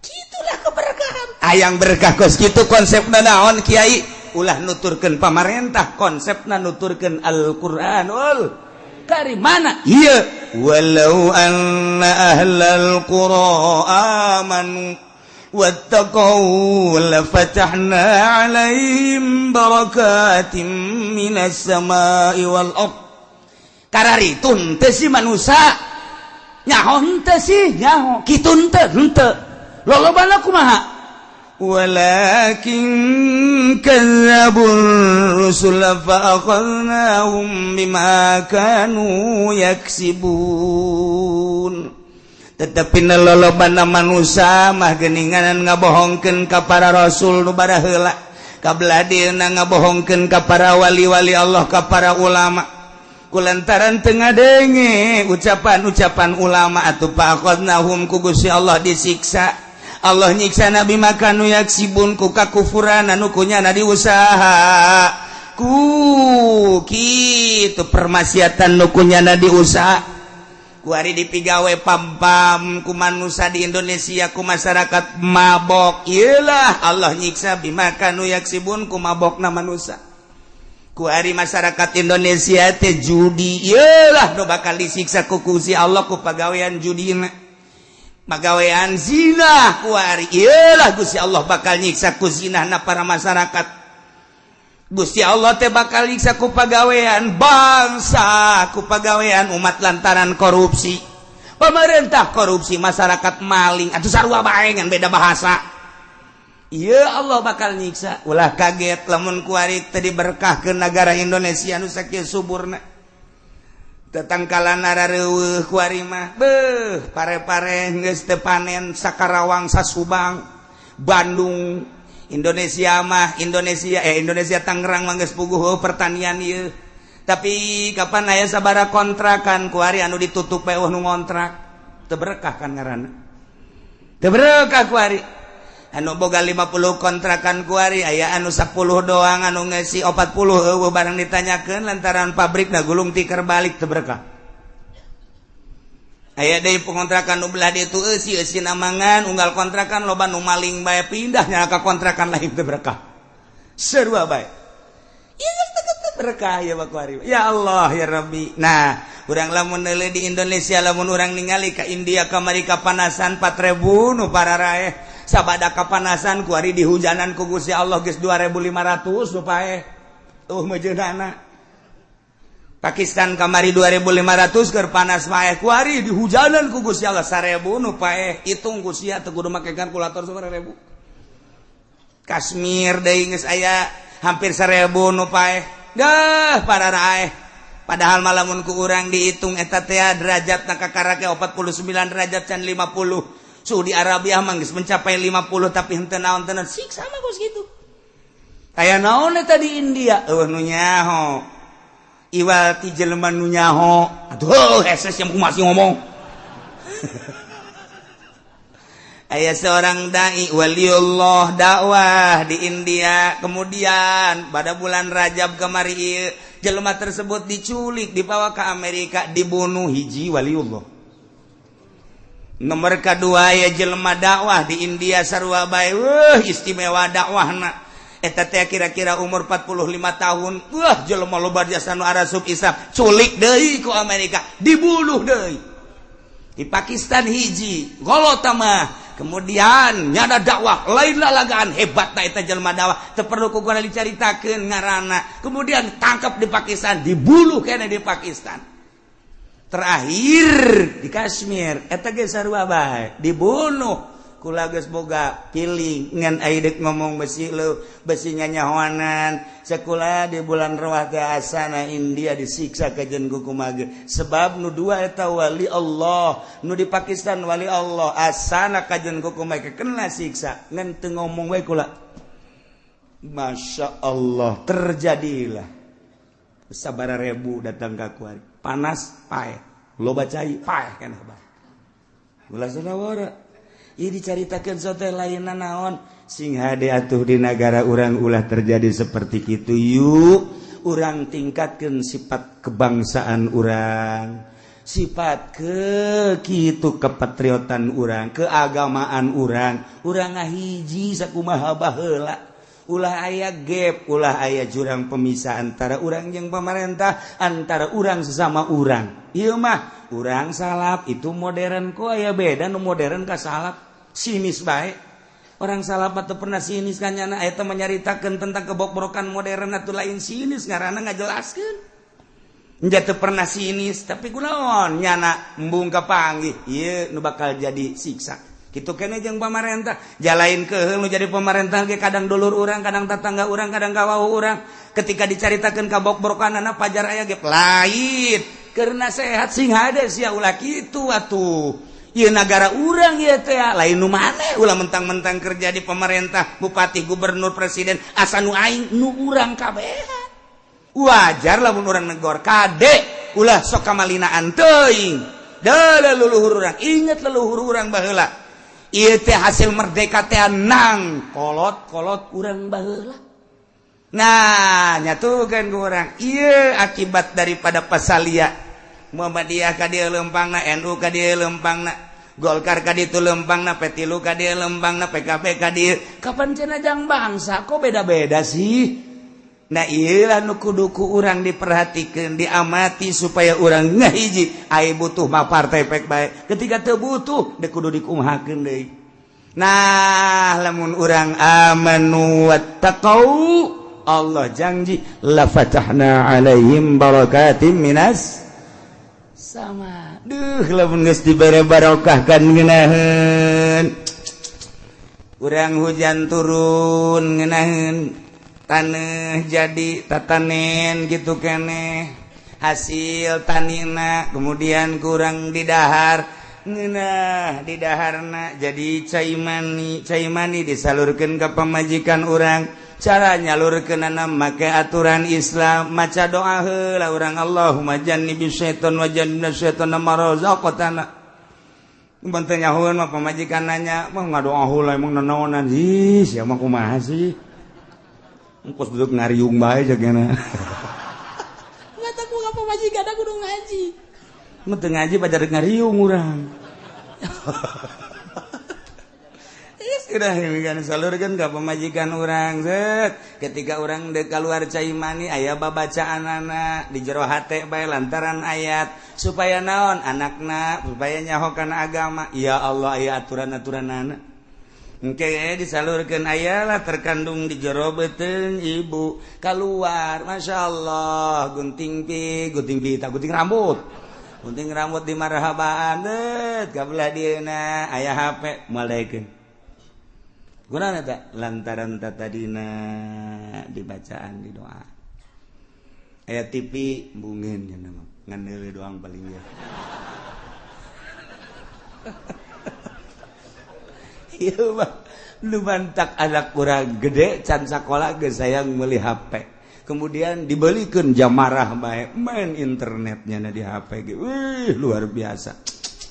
Itulah keberkahan. Hayang berkah kos kitu konsepna naon, Kiai? Ulah nuturkeun pamarentah, konsepna nuturkeun Al-Qur'anul Karim. Mana ieu? Walau anna ahlal qura amanu wattaqau lafatahna 'alaihim barakatin minas sama'i wal ard. Kararitu henteu sih manusia? Nyaho henteu sih? Nyaho. Kitu henteu? Henteu. Lolobana kumaha? Walakin kadzdzabur rusul fa akhadnahum bima kanu yaksibun. Tetapi lolobana manusia mah geninganan ngabohongkeun ka para rasul nu baraheula, kabeladieuna ngabohongkeun ka para wali-wali Allah, ka para ulama. Kulantaran teu ngadenge ucapan-ucapan ulama atuh fa akhadnahum, ku Gusti Allah disiksa. Allah nyiksa nabi makanu yaksibun, ku kakufuran anu kunyana diusaha, ku kitu permaksiatan nu kunyana diusaha. Kuari dipigawe pam-pam ku manusia di Indonesia, ku masyarakat mabok. Iyalah Allah nyiksa bima kanu yaksibun, ku mabokna manusia. Kuari masyarakat Indonesia teh judi, iyalah nu bakal disiksa ku Gusti Allah ku pagawean judina. Pagawean zina kuari, iyalah Gusti Allah bakal nyiksa ku zinahna para masyarakat. Gusti Allah teh bakal nyiksa ku pagawean bangsa, ku pagawean umat lantaran korupsi. Pemerintah korupsi, masyarakat maling, atuh sarua bae ngan beda bahasa. Iya Allah bakal nyiksa. Ulah kaget lamun kuari teu diberkahkeun negara Indonesia nu sakieu suburna. Tetangkalan arareuweuh kuari mah. Beuh, pare-pare geus teu panen Sakarawang, Sasubang, Bandung, Indonesia mah Indonesia Indonesia Tangerang mah geus puguh pertanian ieu. Tapi kapan aya sabara kontrakan kuari anu ditutup bae nu ngontrak. Teu berkah kan ngaranna. Teu berkah kuari. Anu boga 50 kontrakan kuari aya anu 10 doang, anu ngesi 40 eueuh barang ditanyakeun lantaran pabrik na gulung tikar balik, teu berkah. Aya deui pengontrakan nu belah ditu eusi eusi namangan unggal kontrakan loba nu maling bae, pindah nya ka kontrakan lain, teu berkah. Sarua bae. Ieu geus teu berkah ya kuari. Ya Allah ya Rabbi. Nah, urang lamun neuleuh di Indonesia, lamun urang ningali ka India kamari kapanasan 4000 nu pararaeh. Sabada kapanasan kuari dihujanan ku Gusti Allah geus 2500 nu paeh. Tuh meujeunana. Pakistan kamari 2500 keur panas paeh, kuari dihujanan ku Gusti Allah 1000 nu paeh. Hitung ku sia, teu kudu make kalkulator 1000. Kashmir deui geus aya hampir 1000 nu paeh. Dah pararaeh. Padahal malamun ku urang dihitung eta teh derajat na kakarake 49 derajat can 50. Saudi Arabia mah geus mencapai 50 tapi henteu naon tenan siksa mah kos kitu. Aya naon eta di India? Eueuh nu nyaho. Iwal ti jelema nu nyaho. Aduh, hese yang masih ngomong. Aya seorang dai waliullah dakwah di India, kemudian pada bulan Rajab kemari jelema tersebut diculik, dibawa ke Amerika, dibunuh. Hiji waliullah. Nomor kedua ya jelema dakwah di India sarua bae, wah istimewa dakwahna. Eta teh kira-kira umur 45 tahun. Wah jelema loba jasa nu arasup Islam, culik deui ku Amerika, dibunuh deui. Di Pakistan hiji, golot mah. Kemudian nyada dakwah lain lalagaan hebat ta eta jelema dakwah, teu perlu ku gua dicaritakeun ngaranna. Kemudian tangkap di Pakistan, dibunuh kene di Pakistan. Terakhir di Kashmir eta ge sarua bae, dibunuh. Kula geus boga piling ngan ai deuk ngomong besi leu besi nyanyahoanan. Sekolah di bulan Rawah teh asana India disiksa kajen ku kumaha sebab nu dua eta wali Allah, nu di Pakistan wali Allah asana kajen ku kumaha kena siksa ngan teu ngomong we kula. Masya Allah, terjadilah sabara ribu datang ka kuari panas paeh loba cai paeh kan hebat ulah sanawara. Ieu dicaritakeun sote lainna naon sing hade atuh di nagara urang ulah terjadi seperti kitu. Yuk urang tingkatkeun sifat kebangsaan urang, sifat ke kitu kepatriotan urang, keagamaan urang, urang ngahiji sakumaha baheula. Ulah aya gap, ulah aya jurang pemisah antara urang jeung pemerintah, antara urang sesama urang. Ieu mah urang salaf itu modern ku aya beda nu modern ka salaf sinis bae. Orang salaf teu pernah sinis kan nyana eta menyaritakeun tentang kebokbrokan modern atuh lain sinis ngaranna ngajelaskeun. Nya teu pernah sinis tapi kunaon nyana embung kapanggih ieu nu bakal jadi siksa. Kitu kene jeung pamarentah, jalain keuheul nu jadi pamarentah ge kadang dulur urang, kadang tatangga urang, kadang kawauh urang. Ketika dicaritakeun kabokbrokanana pajar aya ge lain. Keur nasehat sing hade sia ulah kitu atuh. Ieu nagara urang ieu teh lain nu maneh ulah mentang-mentang kerja di pemerintah, bupati, gubernur, presiden asa nu aing nu urang kabehan. Wajar lamun urang negor kade ulah sok kamalinaan teuing. Deuleu leluhur urang, inget leluhur urang baheula. Ieu teh hasil merdeka teh nang kolot-kolot urang baheula. Nah, nyatukeun ku urang. Ieu akibat daripada pasalia. Muhammadiyah ka dieu leumpangna, NU ka dieu leumpangna, Golkar ka ditu leumpangna, P3 ka dieu leumpangna, PKB ka dieu. Kapan cenah jang bangsa kok beda-beda sih? Nah, ieu lah nu kudu ku urang diperhatikeun, diamati supaya urang ngahiji. Ai butuh mah partai pek bae. Ketika teu butuh deuk kudu dikumahakeun deui. Nah, lamun urang amanu wattaqau, Allah janji la fatahna alaihim barakatim minas sama. Duh, lamun geus dibere barokah kan ngeunaheun. Urang hujan turun ngeunaheun. Tanah jadi tatanen gitu keneh hasil tanina kemudian kurang didahar ngeunah didaharna jadi cai mani disalurkeun ka pamajikan urang. Cara nyalurkeunana make aturan Islam, maca doa heula urang Allahumma jannibis syaiton wa jannibna syaitona ma razaqtana. Mun teu nyahoeun mah pamajikan nanya mah ngadoa heula emang nanaonan ih sia mah kumaha sih. Engkos duduk ngariung bae jagana. Mata ku ka pamajikan kudu ngaji. Mun teu ngaji pajar ngariung urang. Geus udah kan salurkeun ka pamajikan urang set. Ketika urang deuk kaluar cai mani aya babacaanana di jero hate bae lantaran ayat supaya naon anakna supaya nyaho kana agama. Ya Allah aya aturan-aturanana. Engke disalurkeun ayalah terkandung di jero beuteung ibu keluar Masya Allah gunting pi gunting pita gunting rambut di marhabaan deut ka belah dieuna aya HP moal daekeun gunana teh lantaran tadina dibacaan di doa aya TV bungin cenah mah ngan deuleu doang paling ya. Ieu mah nu mantak anak urang gede can sakola geus sayang meuli HP. Kemudian dibelikeun jam marah bae main internetnya na di HP ge. Wih, luar biasa.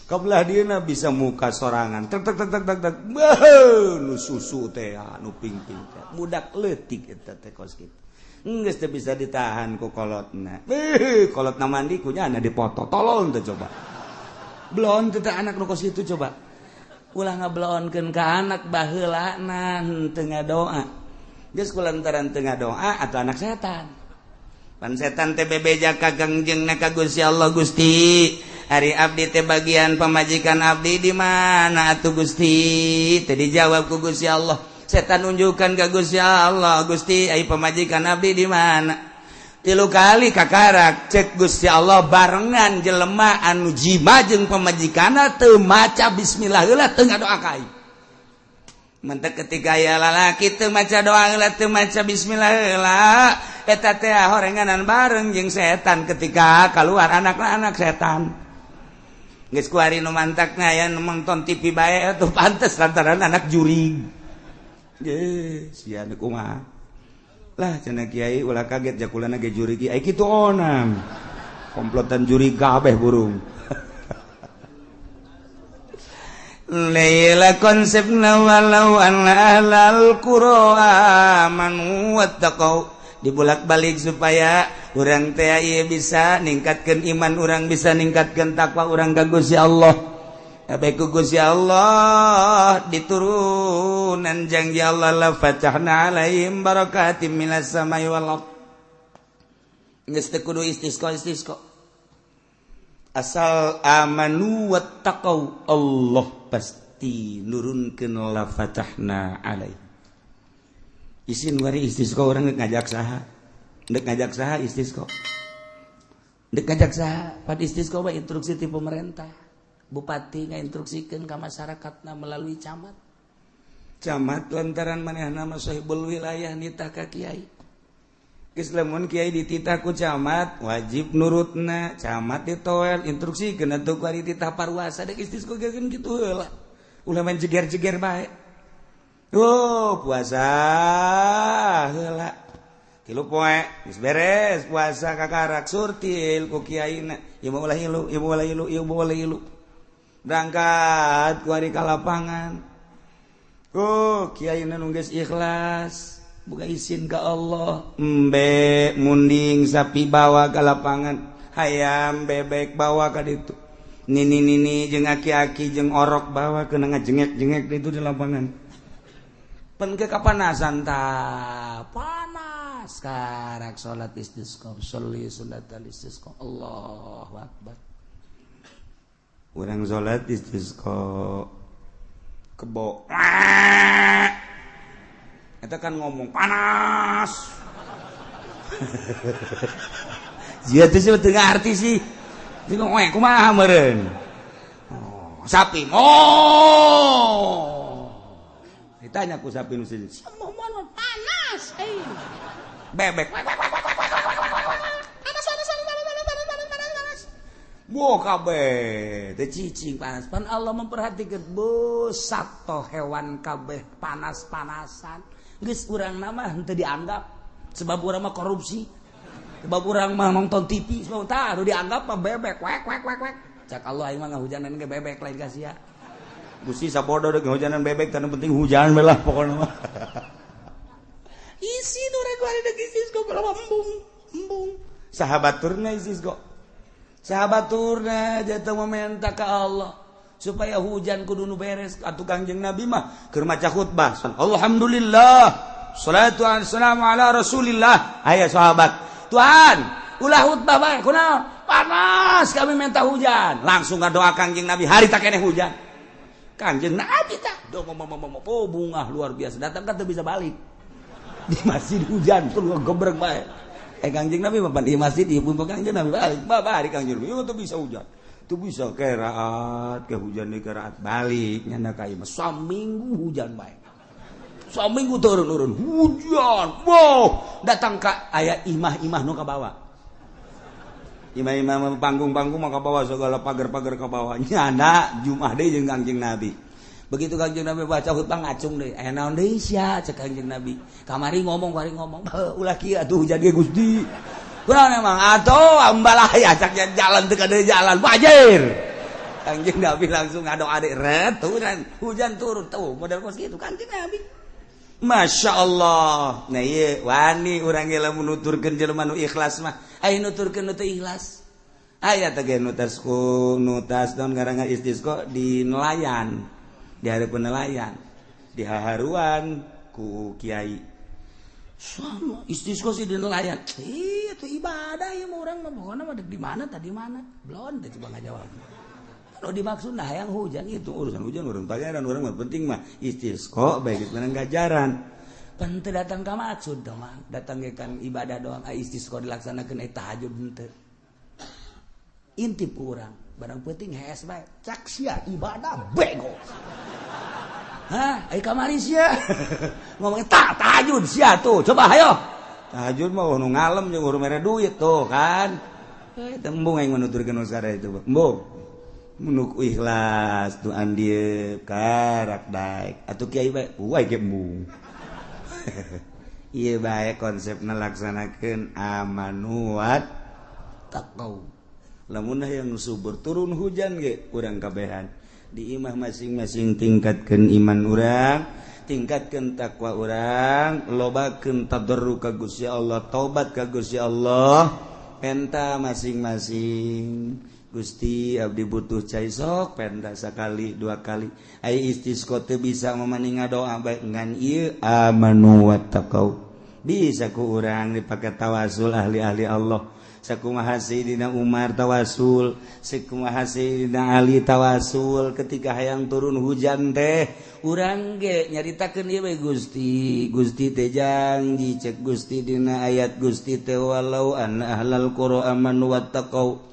Kabelah dieuna bisa muka sorangan. Tek tek tek tek tek tek. Beuh, nu susu teh nu ping-ping teh. Budak leutik eta teh kos kitu. Geus teu bisa ditahan ku kolotna. Wih, kolotna mandi ku nyana dipoto. Tolong teh coba. Belon teh anak nu kos kitu coba. Ulah ngabelonkeun ka anak baheulana teu ngadoa. Geus kulantaran teu ngadoa atuh anak setan. Pan setan teh bebeja ka Kangjengna ka Gusti Allah, Gusti, ari abdi teh bagian pamajikan abdi di mana atuh Gusti? Teh dijawab ku Gusti Allah. Setan nunjukkan ka Gusti Allah, Gusti, ari pamajikan abdi di mana? 3 kali kakarak cek Gusti Allah barengan jelema anu jima jeung pamajikanna teu maca bismillah heula teu ngadoa ka aing. Mentek ketika aya lalaki teu maca doa heula, teu maca bismillah heula, eta teh horenganan bareng jeung setan. Ketika keluar anak-anak setan. Geus kuari nu mantakna aya nu nonton TV bae atuh pantes lantaran anak jurig. Ye, sia nu kumaha. Lah cenah kiai ulah kaget jakulana ge jurig ai kitu onam. Komplotan jurig kabeh burung. Laila konsepna walau anna ahlal qura amanu wattaqau, dibulak-balik supaya urang teh ieu bisa ningkatkeun iman urang, bisa ningkatkeun takwa urang ka Gusti Allah. Baik ku Gusti Allah diturunan janji Allah la fatahna alaihim barakatim minas samai wal ard. Geus teu kudu istisqa istisqa. Asal amanu wattaqau, Allah pasti nurunkeun la fatahna alaih. Isin wari istisqa urang geus ngajak saha? Ndek ngajak saha istisqa? Ndek ngajak saha? Pad istisqa mah instruksi ti pemerintah. Bupati ngainstruksikeun ka masyarakatna melalui camat. Camat lantaran manehna mah sahibul wilayah nitah ka kiai. Geus lamun kiai dititah ku camat wajib nurutna, camat ditoel instruksikeun atuh ku ari titah parwasa dek istisqa ge kitu heula. Ulah main jeger-jeger bae. Oh, puasa heula. Tilu poe geus beres puasa kakarak surtil ku kiaina. Ieu mah ulah ilu, ieu mah ulah ilu, ieu mah ulah ilu. Berangkat ku ari ka lapangan. Oh, kiaina nu geus ikhlas, buka izin ka Allah. Embe munding sapi bawa ka lapangan, hayam bebek bawa ka ditu. Nini-nini jeung aki-aki jeung orok bawa kena ngajengek-jengek ditu di lapangan. Pen ke kapanasan ta panas karak salat istisqa, sholli sunnatal istisqa. Allahu akbar. Urang salat istisqa kebo. Eta kan ngomong panas. Jia teh sih teu ngarti sih. Teu we kumaha meureun. Oh, sapi. Oh. Ditanya ku sapi nu sini. Panas eh. Bebek. Panas panas panas panas panas panas panas panas. Wah kabeh teh cicing panas. Pan Allah memperhatikan bu sato hewan kabeh panas-panasan. Geus urang mah henteu dianggap sebab urang mah korupsi. Sebab urang mah nonton TV, sebab tah nu dianggap mah bebek wek wek wek wek. Cak Allah aing mah ngahujanan ge bebek lain ka sia. Gusti sabodo deuk ngahujanan bebek tah nu penting hujan we lah pokona mah. Isi nu rek bari deuk istisqa kalau embung embung. Sahabat turna istisqa. Sahabat turna jatuh meminta ke Allah supaya hujan kudu nu beres. Atuh Kangjeng Nabi mah keur maca khutbah. Alhamdulillah, salatu wassalamu ala Rasulillah. Aya sahabat, Tuhan, ulah khutbah bae kunaon? Panas kami minta hujan. Langsung ngadoa Kangjeng Nabi, hari tak keneh hujan. Kangjeng Nabi tah oh bungah luar biasa. Datang kan teu bisa balik. Di masjid hujan tur gebrek bae. Kangjeng Nabi mah di masjid ieu pun Kangjeng Nabi balik. Babari Kangjeng Nabi teu bisa hujan. Teu bisa keraat, ke hujan deui keraat balik nyanda ka ieu mah saminggu hujan bae. Saminggu turun-turun hujan. Wow, datang ka aya imah-imah nu ka bawa. Imah-imah panggung-panggung mah ka bawa segala pagar-pagar ka bawa. Nyanda Jumat deui jeung Kangjeng Nabi. Begitu Kangjeng Nabi baca khutbah ngacung deui. Aya naon deui sia cek Kangjeng Nabi. Kamari ngomong, kamari ngomong. Ulah kieu atuh hujan ge Gusti. Kunaon emang atuh ambalaya cak jalan teu ka deui jalan banjir. Kangjeng Nabi langsung ngadoa deui ret hujan, hujan turun tuh model kos kitu Kangjeng Nabi. Masya Allah. Nah ieu wani urang ge lamun nuturkeun jelema nu ikhlas mah. Aya nuturkeun nu teu ikhlas. Aya teh ge nutas ku nutas naon ngaranna istisqa di nelayan. Di hareupeun nelayan, di haharuan ku kiai. Sama istisqa sih di nelayan. Ih, itu ibadah ya urang mah pokona mah di mana tadi mana? Belon teh coba ngajawab. Kalau dimaksud nah yang hujan itu urusan hujan urang pangeran urang mah penting mah istisqa bae geus menang gajaran. Pan teu datang ka maksud teh mah, datang ge kan ibadah doang, istisqa dilaksanakeun tahajud henteu. Intip urang. Barang penting hees bae cak sia ibadah bego. Hah, ai kamari sia. Ngomongnya tak tahajud sia tuh. Coba hayo. Tahajud mah nu ngalem jeung urang mere duit tuh kan. Eh tembung aing menuturkeun usara itu. Embung. Mun ikhlas tuh andieu karak daek. Atuh kiai bae, uai ge embung. Ieu bae konsepna laksanakeun amanu wat taqau. Lamun hayang subur turun hujan ge urang kabehan di imah masing-masing tingkatkeun iman urang, tingkatkeun takwa urang, lobakeun tadarru ka Gusti Allah, taubat ka Gusti Allah, penta masing-masing. Gusti abdi butuh cai sok penta sakali dua kali. Ai istisqa teu bisa mamaning ngadoa bae ngan ieu amanu wattaqau. Bisa ku urang dipake tawasul ahli-ahli Allah. Sakumaha Sayyidina Umar tawasul, sakumaha Sayyidina Ali tawasul ketika hayang turun hujan teh urang ge nyaritakeun ieu we Gusti, Gusti teh janji cek Gusti dina ayat Gusti teh walau anna ahlal qura amanu wattaqau.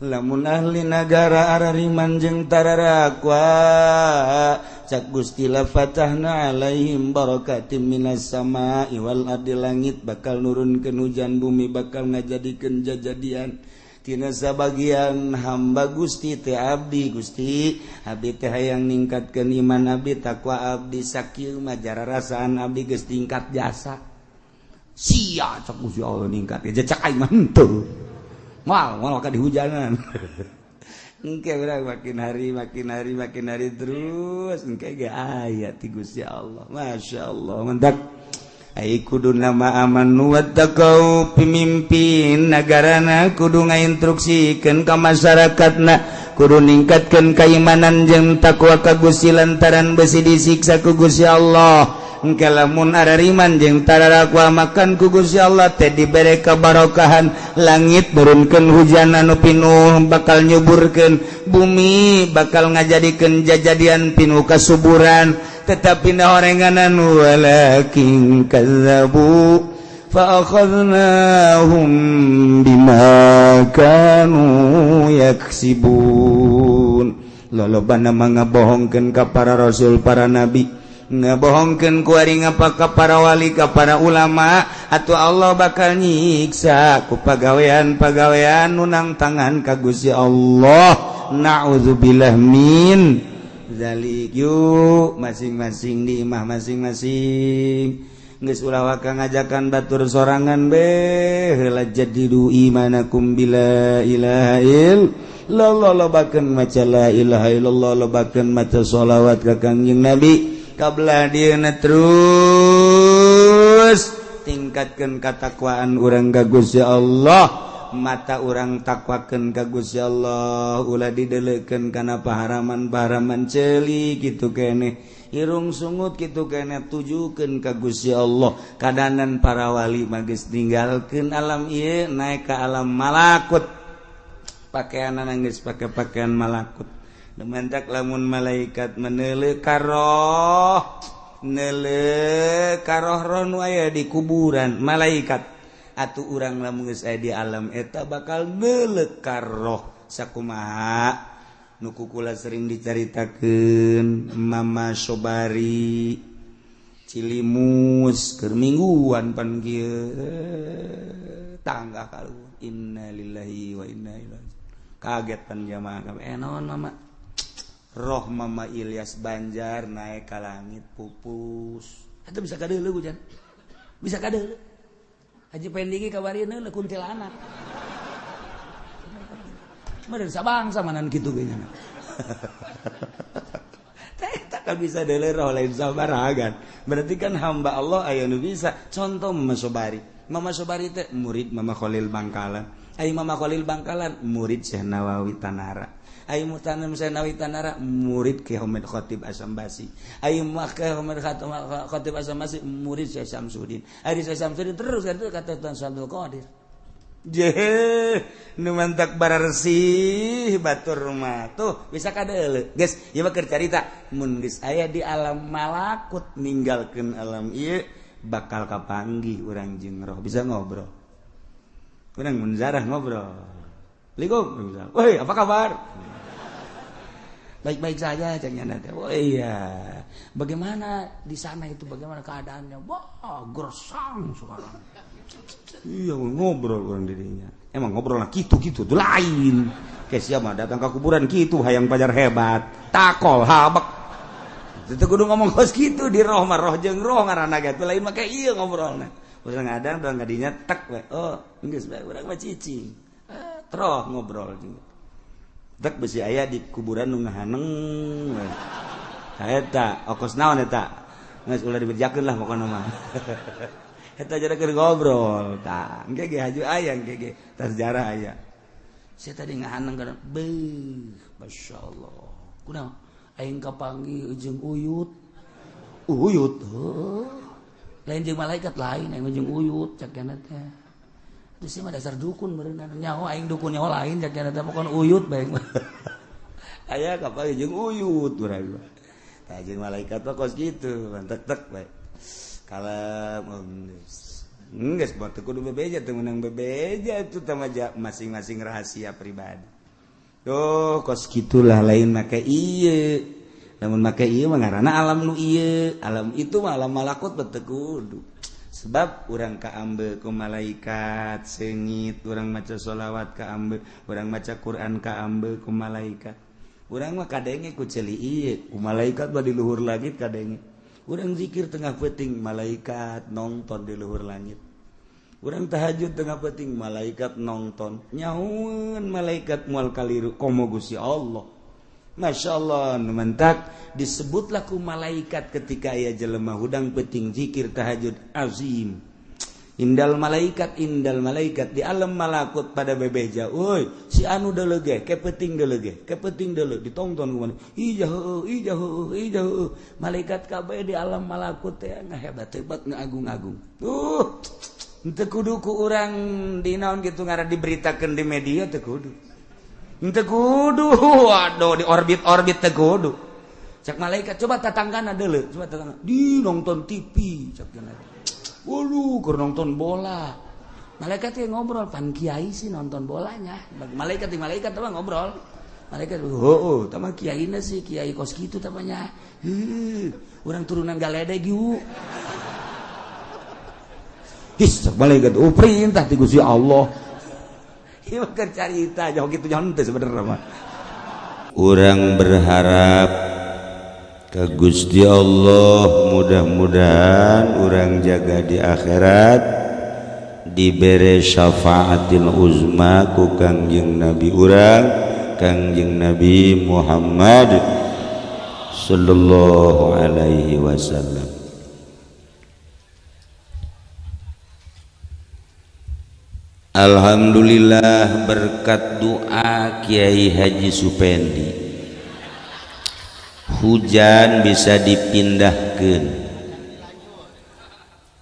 Lamun ahli nagara arariman jeung tararakwa cak Gusti la fatahna alaihim barakatim minas sama'i wal ardi, langit bakal nurunkeun hujan, bumi bakal ngajadikeun jajadian tina sabagian hamba Gusti teh abdi Gusti, abdi teh hayang ningkatkeun iman abdi, takwa abdi, sakieu mah jararasaan abdi geus tingkat jasa sia cak Gusti Allah ningkat cak aing mah henteu. Mal, mal ka dihujanan. Engke urang makin hari, makin hari, makin hari terus engke ge aya ti Gusti Allah. Masya Allah, mendak. Ai kudu nama amanu wattaqau, pemimpin nagarana kudu ngainstruksikeun ka masyarakatna, kudu ningkatkeun kaimanan jeung takwa ka Gusti lantaran besi disiksa ku Gusti Allah. Engke lamun arariman jeung tararakwa makan ku Gusti Allah teh dibere kabarokahan, langit nurunkeun hujan anu pinuh bakal nyuburkeun bumi, bakal ngajadikeun jajadian pinuh kasuburan, tetapi naorenganan walakin kazzabu fa akhadnahum bima kanu yaksibun. Lolobana mah ngabohongkeun ka para rasul, para nabi, ngebohongkeun ku ari ngapa ka para wali, ka para ulama, atuh Allah bakal nyiksa ku pagawean-pagawean nu nangtangan ka Gusti Allah. Na'udzubillah min zalik. Yuk masing-masing di imah masing-masing geus ulah waka ngajakan batur sorangan be heula jadidu imanakum bila ilaha illallah, lobakeun maca la ilaha illallah, lobakeun maca sholawat ka Kangjeng Nabi kabla dieuna, terus tingkatkeun katakwaan urang ka Gusti Allah, mata urang takwakeun ka Gusti Allah, ulah dideleukeun kana paharaman-paharaman ceuli kitu keneh, irung sungut kitu keneh, tujukeun ka Gusti Allah. Kadanan para wali mah geus ninggalkeun alam ieu naik ka alam malakut, pakaianana geus pake pakaian malakut. Mentak lamun malaikat meneuleuh karoh, neuleuh karoh roh nu aya di kuburan malaikat, atuh urang lamun geus aya di alam eta bakal neuleuh karoh. Sakumaha nu kukula sering dicaritakeun Mama Sobari Cilimus keur mingguan pan kieu tangga kaluhur, innalillahi wa inna ilaihi. Kaget pan jamaah kabeh, naon mama? Roh Mama Ilyas Banjar naik ke langit pupus. Itu bisa kadeuleu hujan. Bisa kadeuleu. Haji Pendigi kabarieun heula kuntilanak. Meureun sabangsa manan kitu ge nya. Teh tak bisa deuleu roh lain sabaragan. Berarti kan hamba Allah aya nu bisa. Contoh Mama Sobari. Mama Sobari teh murid Mama Khalil Bangkalan. Ai Mama Khalil Bangkalan murid Syekh Nawawi Tanara. Ai mutanam Syekh Nawawi Tanara murid Ki Ahmad Khatib Asambasi. Ai Ki Ahmad Khatib Asambasi murid Syekh Samsudin. Ai Syekh Samsudin terus kan kata Tuan Abdul Qadir. Jeh, nu mantak bararsih batur mah tuh bisa kadeuleu. Geus, ieu mah keur carita mun geus aya di alam malakut ninggalkeun alam ieu bakal kapanggih urang jeung roh bisa ngobrol. Urang mun zarah ngobrol. Assalamualaikum. Woi, apa kabar? Baik-baik saja cek nyana teh. Oh iya. Bagaimana di sana itu, bagaimana keadaannya? Wah, gersang sekarang. Iya, ngobrol orang dirinya. Emang ngobrol lah gitu-gitu tuh lain. Kayak siapa datang ke kuburan gitu hayang pajar hebat. Takol habek. Itu kudu ngomong kos gitu di roh mah roh jeung roh ngaranna ge lain mah kayak ieu ngobrolna. Urang ngadang doang kadinya tek we. Oh, geus bae urang mah cicing. Troh ngobrol juga. Tek besi aya di kuburan nu ngahaneng we. Eta okos naon eta? Geus ulah dibejakeun lah pokona mah. Eta jadi keur ngobrol tah. Engke ge haju aya engke ge tah sejarah aya. Saya tadi ngahaneng kana beuh, masyaallah. Kunaon? Aing kapanggih jeung uyut. Uyut heuh. Lain jeung malaikat lain, aing jeung uyut cak kana teh. Terus mah dasar dukun beureunan nyaho aing dukun nyaho lain cak kana teh pokon uyut bae. Aya kapanggih jeung uyut urang. Tah jeung malaikat mah kos kitu, tek-tek bae. Kalem geus buat teu kudu bebeja teu meunang bebeja itu teh masing-masing rahasia pribadi. Tuh kos gitulah lain make ieu. Lamun make ieu mah ngaranna alam nu ieu, alam itu mah alam malakut teu kudu. Sebab urang kaambe ku malaikat seungit, urang maca sholawat kaambe, urang maca Quran kaambe ku malaikat. Urang mah kadenge ku ceuli ieu, ku malaikat mah di luhur langit kadenge. Urang zikir tengah peuting malaikat nonton di luhur langit. Urang tahajud tengah peuting malaikat nonton. Nyahueun malaikat moal kaliru komo Gusti Allah. Masya Allah, nu mentak disebutlah ku malaikat ketika aya jelema hudang peuting zikir tahajud azim. Indal malaikat di alam malakut pada bebeja. Woi, si anu deuleu ge, ke peuting deuleu ge, ke peuting deuleu ditonton ku mana. Ija heueuh, ija heueuh, ija heueuh. Malaikat kabeh di alam malakut teh ngahebat-hebat ngaagung-agung. Tuh, teu kudu ku urang di naon kitu ngaran diberitakeun di media teu kudu. Teu kudu, waduh di orbit-orbit teu kudu. Cak malaikat coba tatanggana deuleu, coba tatangga. Di nonton TV cak cenah. Waduh, keur nonton bola. Malaikat yang ngobrol, pan kiai sih nonton bolanya. Malaikat di malaikat mah ngobrol. Malaikat, heueuh, tah mah kiaina sih, kiai kos kitu tah mah nya. Heuh, urang turunan galedeg yuk. His, malaikat, oh perintah ti Gusti Allah. Ieu mah keur carita jauh kitu jauh teh sebenarnya mah. Urang berharap ke Gusti Allah mudah-mudahan urang jaga di akhirat dibere syafaatil uzma ku Kangjeng Nabi urang Kangjeng Nabi Muhammad sallallahu alaihi wasallam. Alhamdulillah berkat doa Kiai Haji Supendi hujan bisa dipindahkan.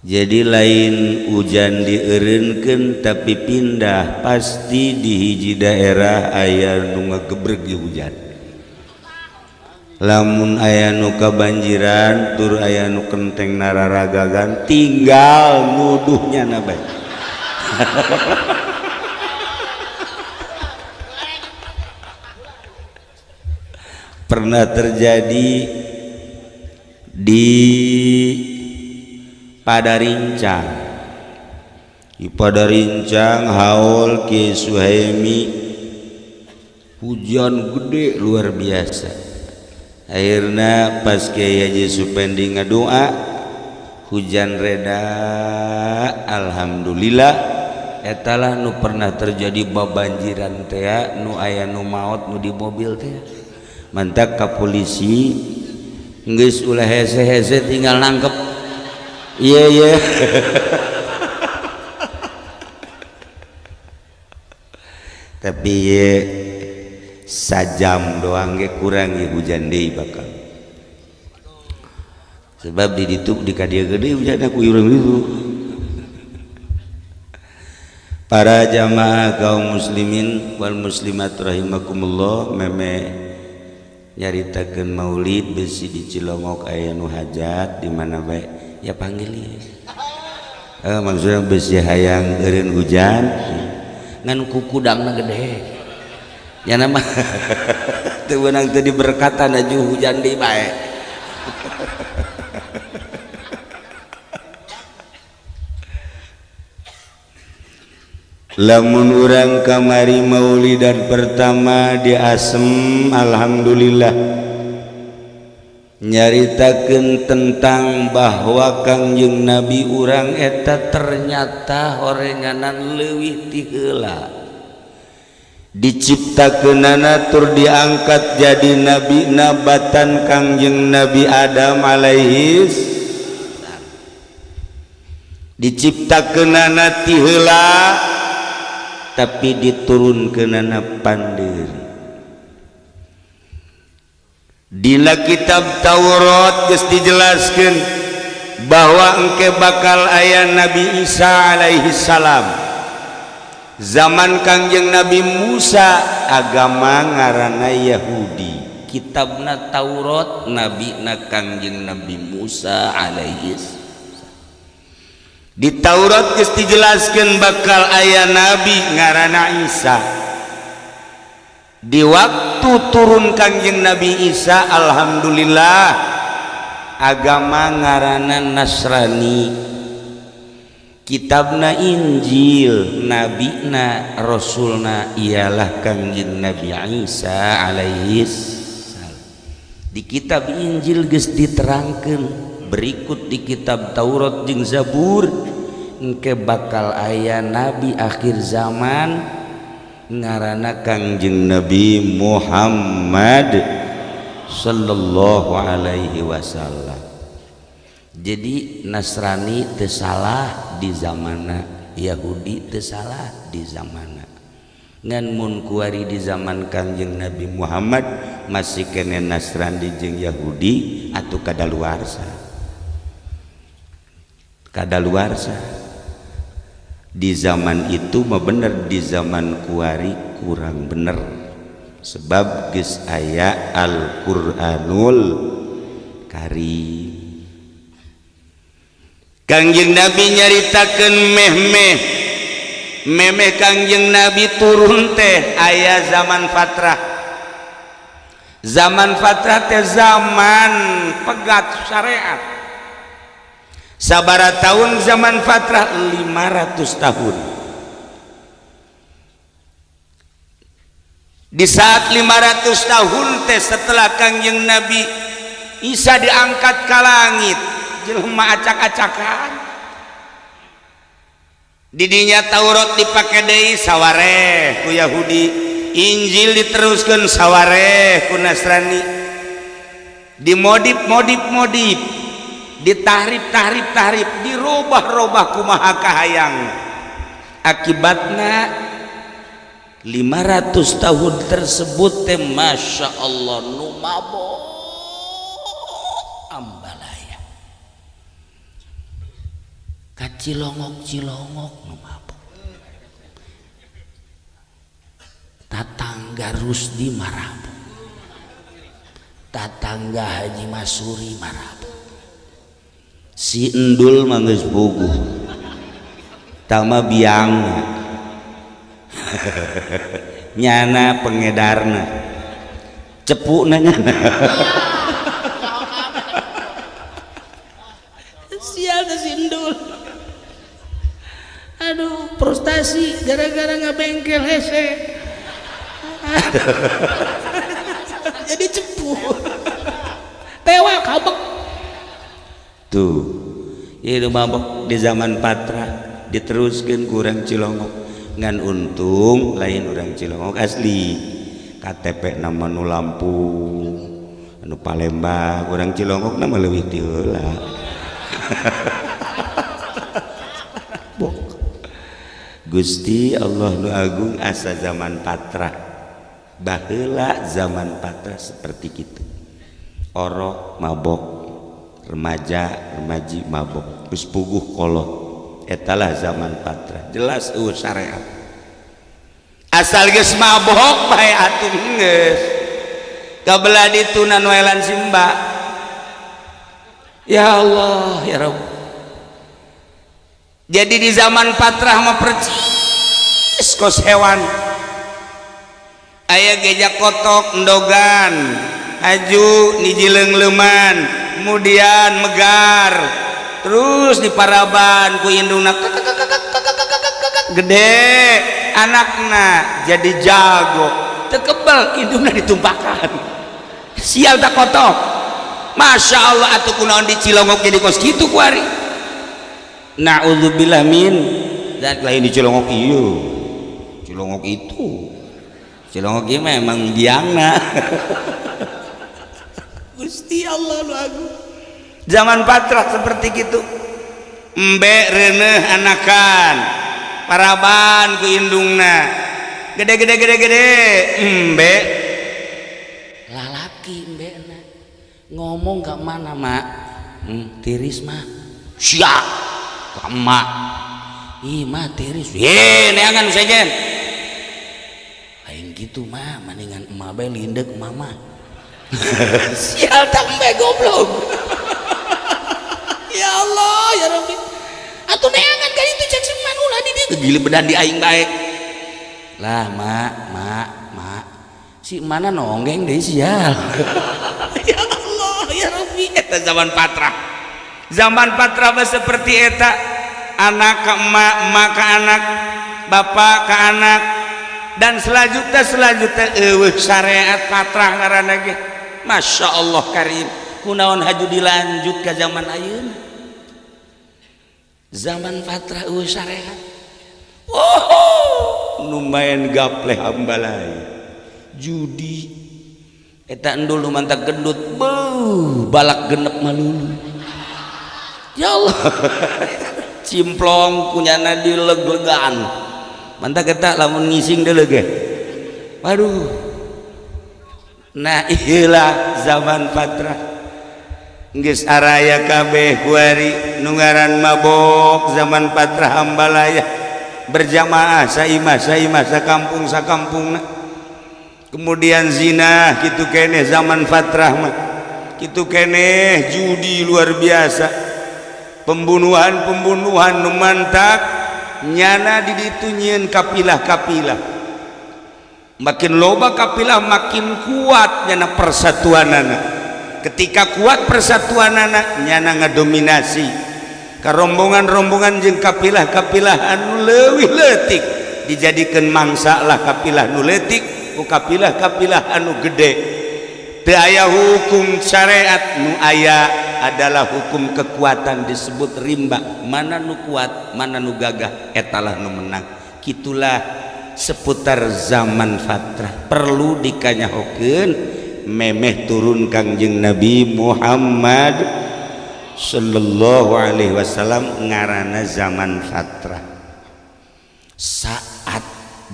Jadi lain hujan dieureunkeun tapi pindah, pasti di hiji daerah aya nu ngagebreg hujan. Lamun aya nu kabanjiran tur aya nu kenteng nararagagan tinggal nuduhnya na bae. Pernah terjadi di Padarincang. Di Padarincang haul Ki Suhaimi hujan gede luar biasa. Akhirnya pas Kiai Haji Supendi ngadoa hujan reda, alhamdulillah. Etalah nu pernah terjadi babanjiran teh nu aya nu maot nu di mobil teh. Mantak ka polisi geus ulah hese-hese tinggal nangkep. Iya iya. Tapi ye sajam doang ge kurang ye hujan deui bakal. Sebab di ditu di ka dieu gede hujan ku urang itu. Para jamaah kaum muslimin wal muslimat rahimakumullah, meme nyaritakeun maulid besi di Cilongok aya nu hajat di mana bae ya panggil ieu. Maksudnya besi hayang eureun hujan ngan kukudangna gede. Ya nama Teu meunang teu diberkatan aju hujan deui bae. Lamun urang kamari maulidan pertama di Asem, alhamdulillah nyaritakeun tentang bahwa Kangjeng Nabi urang eta ternyata horenganan leuwih ti heula, diciptakeunana tur diangkat jadi nabi nabatan Kangjeng Nabi Adam alaihis salam, diciptakeunana ti heula tapi diturunkeunana pandiri. Dina kitab Taurat geus dijelaskeun bahwa engke bakal aya Nabi Isa alaihi salam. Zaman Kangjeng Nabi Musa agama ngaranna Yahudi, kitabna Taurat, nabina Kangjeng Nabi Musa alaihi salam. Di Taurat geus dijelaskeun bakal aya nabi ngaranna Isa. Di waktu turun Kangjeng Nabi Isa, alhamdulillah agama ngaranna Nasrani, kitabna Injil, nabina rasulna ialah Kangjeng Nabi Isa alaihi salam. Di kitab Injil geus diterangkeun, berikut di kitab Taurat jeung Zabur engke bakal aya nabi akhir zaman ngaranna Kangjeng Nabi Muhammad sallallahu alaihi wasallam. Jadi Nasrani teu salah di zamana, Yahudi teu salah di zamana. Ngan mun kuari di zaman Kangjeng Nabi Muhammad masih kene Nasrani jeung Yahudi atuh kadaluarsa. Kadaluarsa. Di zaman itu mah bener, di zaman kuari kurang bener. Sebab geus aya Al-Qur'anul Karim. Kangjeng Nabi nyaritakeun meh-meh memeh Kangjeng Nabi turun teh aya zaman fatrah. Zaman fatrah teh zaman pegat syariat. Sabara tahun zaman fatrah? 500 tahun. Di saat 500 tahun teh setelah Kangjeng Nabi Isa diangkat ke langit, jelema acak-acakan. Didinya Taurat dipake deui sawareh ku Yahudi, Injil diteruskeun sawareh ku Nasrani, dimodif-modif-modif, ditahrif-tahrif-tahrif, dirubah-rubah kumaha kahayang. Akibatna 500 tahun tersebut teh masya Allah nu mabok ambalaya, kacilongok-cilongok nu mabok, tatangga Rusdi marabok, tatangga Haji Masuri marabok, si Endul mah geus puguh tama biangna nyana pengedarna cepuna nyana. Sial si Endul, aduh frustasi gara-gara ngabengkel hese. Jadi cepu tewa kabek tuh. Itu mabok di zaman patra diteruskan kurang Cilongok. Ngan untung lain orang Cilongok asli, KTP nama nu Lampung anu Palembang, orang Cilongok nama leuwih ti heula. Gusti Allah nu agung, asa zaman patra baheula zaman patra seperti kitu, orok mabok, remaja remaji mabok, geus puguh kolot. Etalah zaman patra, jelas eueuh syariat. Asal geus mabok bae atuh geus kabelah dituna noelan simba. Ya Allah ya Rabb. Jadi di zaman patrah mah percis kos hewan. Aya geja kotok endogan aju nijileung-leuman kemudian megar terus di paraban ku indungna gede anakna jadi jago teu kebel indungna ditumpakan sial tak kotok. Masya Allah atuh kunaon di Cilongok jadi kos kitu kuari. Na'udzubillah min dan lain di Cilongok ieu Cilongok itu Cilongok ieu memang biangna. Gusti Allah lu agung zaman patrah seperti gitu embe reuneuh anakan paraban ku indungna gede gede gede gede embe lalaki embe na ngomong gak mana mak tiris mak sia ka emak ih mah tiris ye neangan sejen lain gitu mah mendingan emak bae lindek mama. Sial tak embe goblok. Ya Allah ya Rabbi atuh neangan kan itu cek seman ulah di ditu gila bedan di aing bae lah mak mak mak si mana nonggeng deh sial. Ya Allah ya Rabbi eta zaman patrah zaman patrah mah seperti eta anak ke emak, emak ke anak, bapak ke anak dan selanjutnya selanjutnya eueuh syariat patrah ngaranna ge. Masya Allah karim kunaon haju dilanjut ke zaman ayeuna zaman patrah eueuh syariat. Oh lumayan gapleh hambalai judi eta endul nu mantak gendut beuh balak genep malulu ya Allah. Cimplong kunyana dileg-legan mantak eta lamun ngising deuleu ge waduh. Nah ieulah zaman patrah geus araya kabeh kuari nu ngaran mabok zaman patrah hambalaya berjamaah saimah saimah sakampung sakampungna kemudian zina kitu keneh zaman fatrah mah kitu keneh judi luar biasa pembunuhan-pembunuhan nu mantak nyana di ditu nyieun kapilah-kapilah makin loba kapilah makin kuat nyana persatuanana ketika kuat persatuanana nyana ngadominasi karombongan-rombongan jeung kapilah-kapilah anu leuwih leutik dijadikeun mangsa lah kapilah nu leutik ku kapilah-kapilah anu gede. Teu aya hukum syariat nu aya adalah hukum kekuatan disebut rimba mana nu kuat mana nu gagah etalah nu menang. Kitulah seputar zaman fatrah perlu dikanyahokeun memeh turun Kangjeng Nabi Muhammad sallallahu alaihi wasallam ngaranna zaman fatrah saat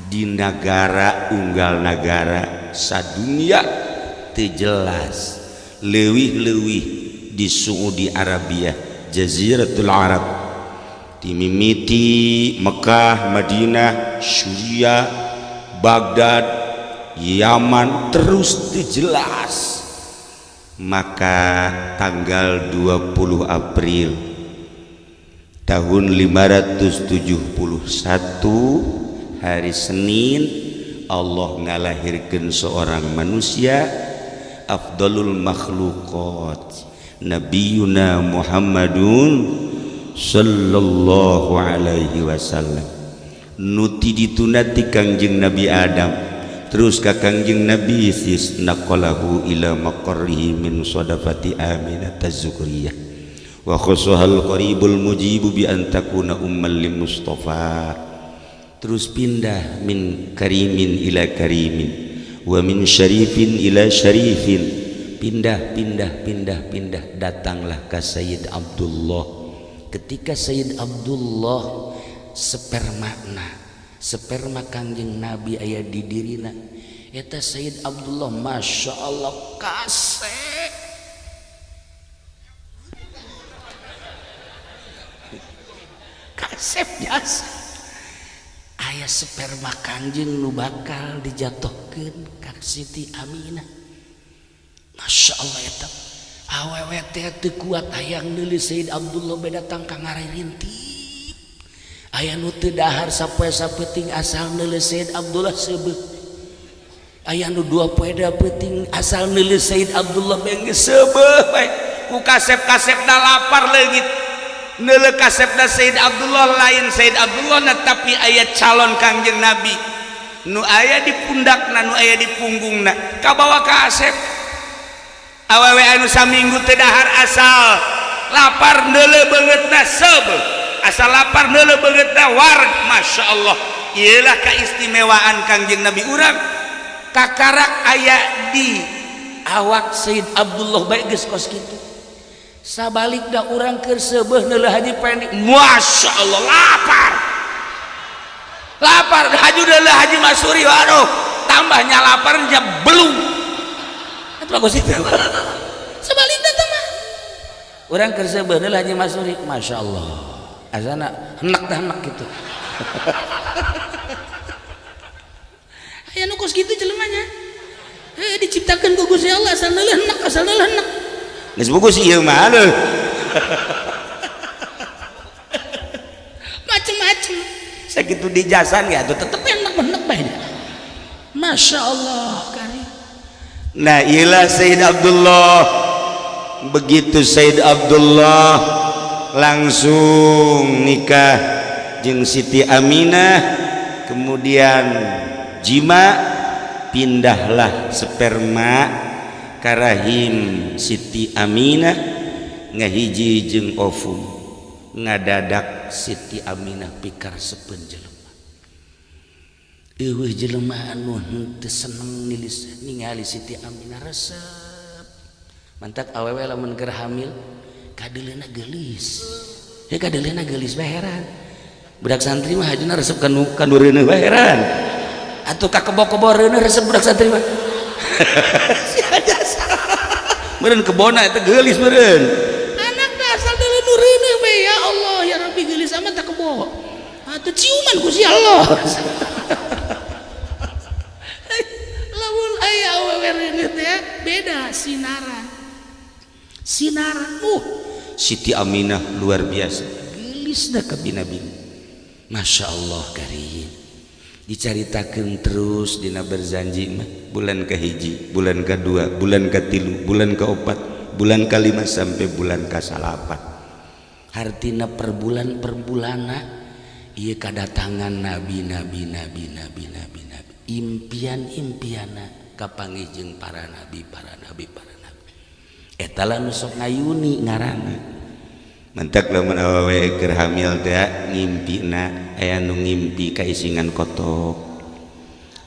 di nagara unggal nagara sadunia teu jelas leuwih-leuwih di Saudi Arabia Jaziratul Arab dimimiti Mekah, Madinah, Suriah, Baghdad, Yaman terus teu jelas. Maka tanggal 20 April tahun 571 hari Senin Allah ngalahirkeun seorang manusia afdalul makhluqat Nabiyuna Muhammadun sallallahu alaihi wasallam nu ti dituna ti Kangjeng Nabi Adam terus ka Kangjeng Nabi Sis naqalahu ila maqarrihi min sadafati Aminah az-Zukriyah wa khasahal qaribul mujibu bi an takuna umman li Mustafa terus pindah min karimin ila karimin wa min syarifin ila syarifin pindah pindah pindah pindah datanglah ke Sayyid Abdullah. Ketika Sayyid Abdullah spermana sperma Kangjeng Nabi aya di dirina eta Sayyid Abdullah Masya Allah kasep kasep jasa aya sperma Kangjeng nu bakal dijatuhkeun ka Siti Aminah. Masya Allah eta awewe teh teu kuat hayang neuleuh Sayyid Abdullah be datang ka ngaririntip aya nu teu dahar sapoe sapeuting asal neuleuh Sayyid Abdullah seubeuh. Aya nu 2 poe da peuting asal neuleuh Said Abdullah bae geus seubeuh bae ku kasep-kasepna lapar leungit. Neuleuh kasepna Said Abdullah lain Said Abdullah na tapi aya calon Kangjeng Nabi nu aya di pundakna, nu aya di punggungna, kabawa ka asep. Awewe anu saminggu teu dahar asal lapar neuleuh beungeutna seubeuh, asal lapar neuleuh beungeutna wareg. Masya Allah, ieulah kaistimewaan Kangjeng Nabi urang kakarak aya di awak Said Abdullah bae geus kos kitu. Sabalikna urang keur seubeuh neuleuh Haji Pendi, Masya Allah lapar lapar haju neuleuh Haji Masuri, waduh tambahnya lapar nya belum itu bagus itu. Sebaliknya teh mah urang keur seubeuh neuleuh Haji Masuri, Masya Allah azana henek teh henek gitu. Aya nu kos kitu jelemanya. Heuh diciptakeun ku Gusti Allah asal neuleuh henek, asal neuleuh henek. Geus bagus ieu mah aduh. Macem-macem. Sakitu dijasan ge atuh tetep enak-enak bae. Masya Allah kari. Nah, iyalah Said Abdullah. Begitu Said Abdullah langsung nikah jeung Siti Aminah, kemudian jima, pindahlah sperma karahim Siti Aminah ngahiji jeung ovum, ngadadak Siti Aminah pikar sepeun jelema. Eueuh jelema anu henteu seneng nilis ningali Siti Aminah resep. Mantak awewe lamun keur hamil kadeuleuna geulis. Heuh kadeuleuna geulis bae heran. Budak santri mah hajuna resep kanu reuneuh bae heran. Atuh ka kebo-kebo reuneuh resep budak santri mah. Si jasa. Meureun kebona eta geulis meureun. Anakna asal deuleu nu reuneuh bae ya Allah ya Rabbi geulis amat tak kebo. Atuh ciuman ku si Allah. Lamun aya awewe reuneuh teh beda sinaran. Sinaran Siti Aminah luar biasa. Geulisna ka bina-bina. Masya Allah karim. Dicaritakeun terus dina berzanji mah bulan kahiji, bulan kadua, bulan katilu, bulan kaopat, bulan kalima sampai bulan kasalapan. Hartina per bulan per bulana ieu kadatangan nabi nabi nabi nabi nabi nabi. Impian-impianna kapanggih jeung para nabi, para nabi, para nabi. Eta lah nu sok ngayuni ngaranna. Mantak lamun awewe keur hamil teh ngimpina aya nu ngimpi kaisingan kotok.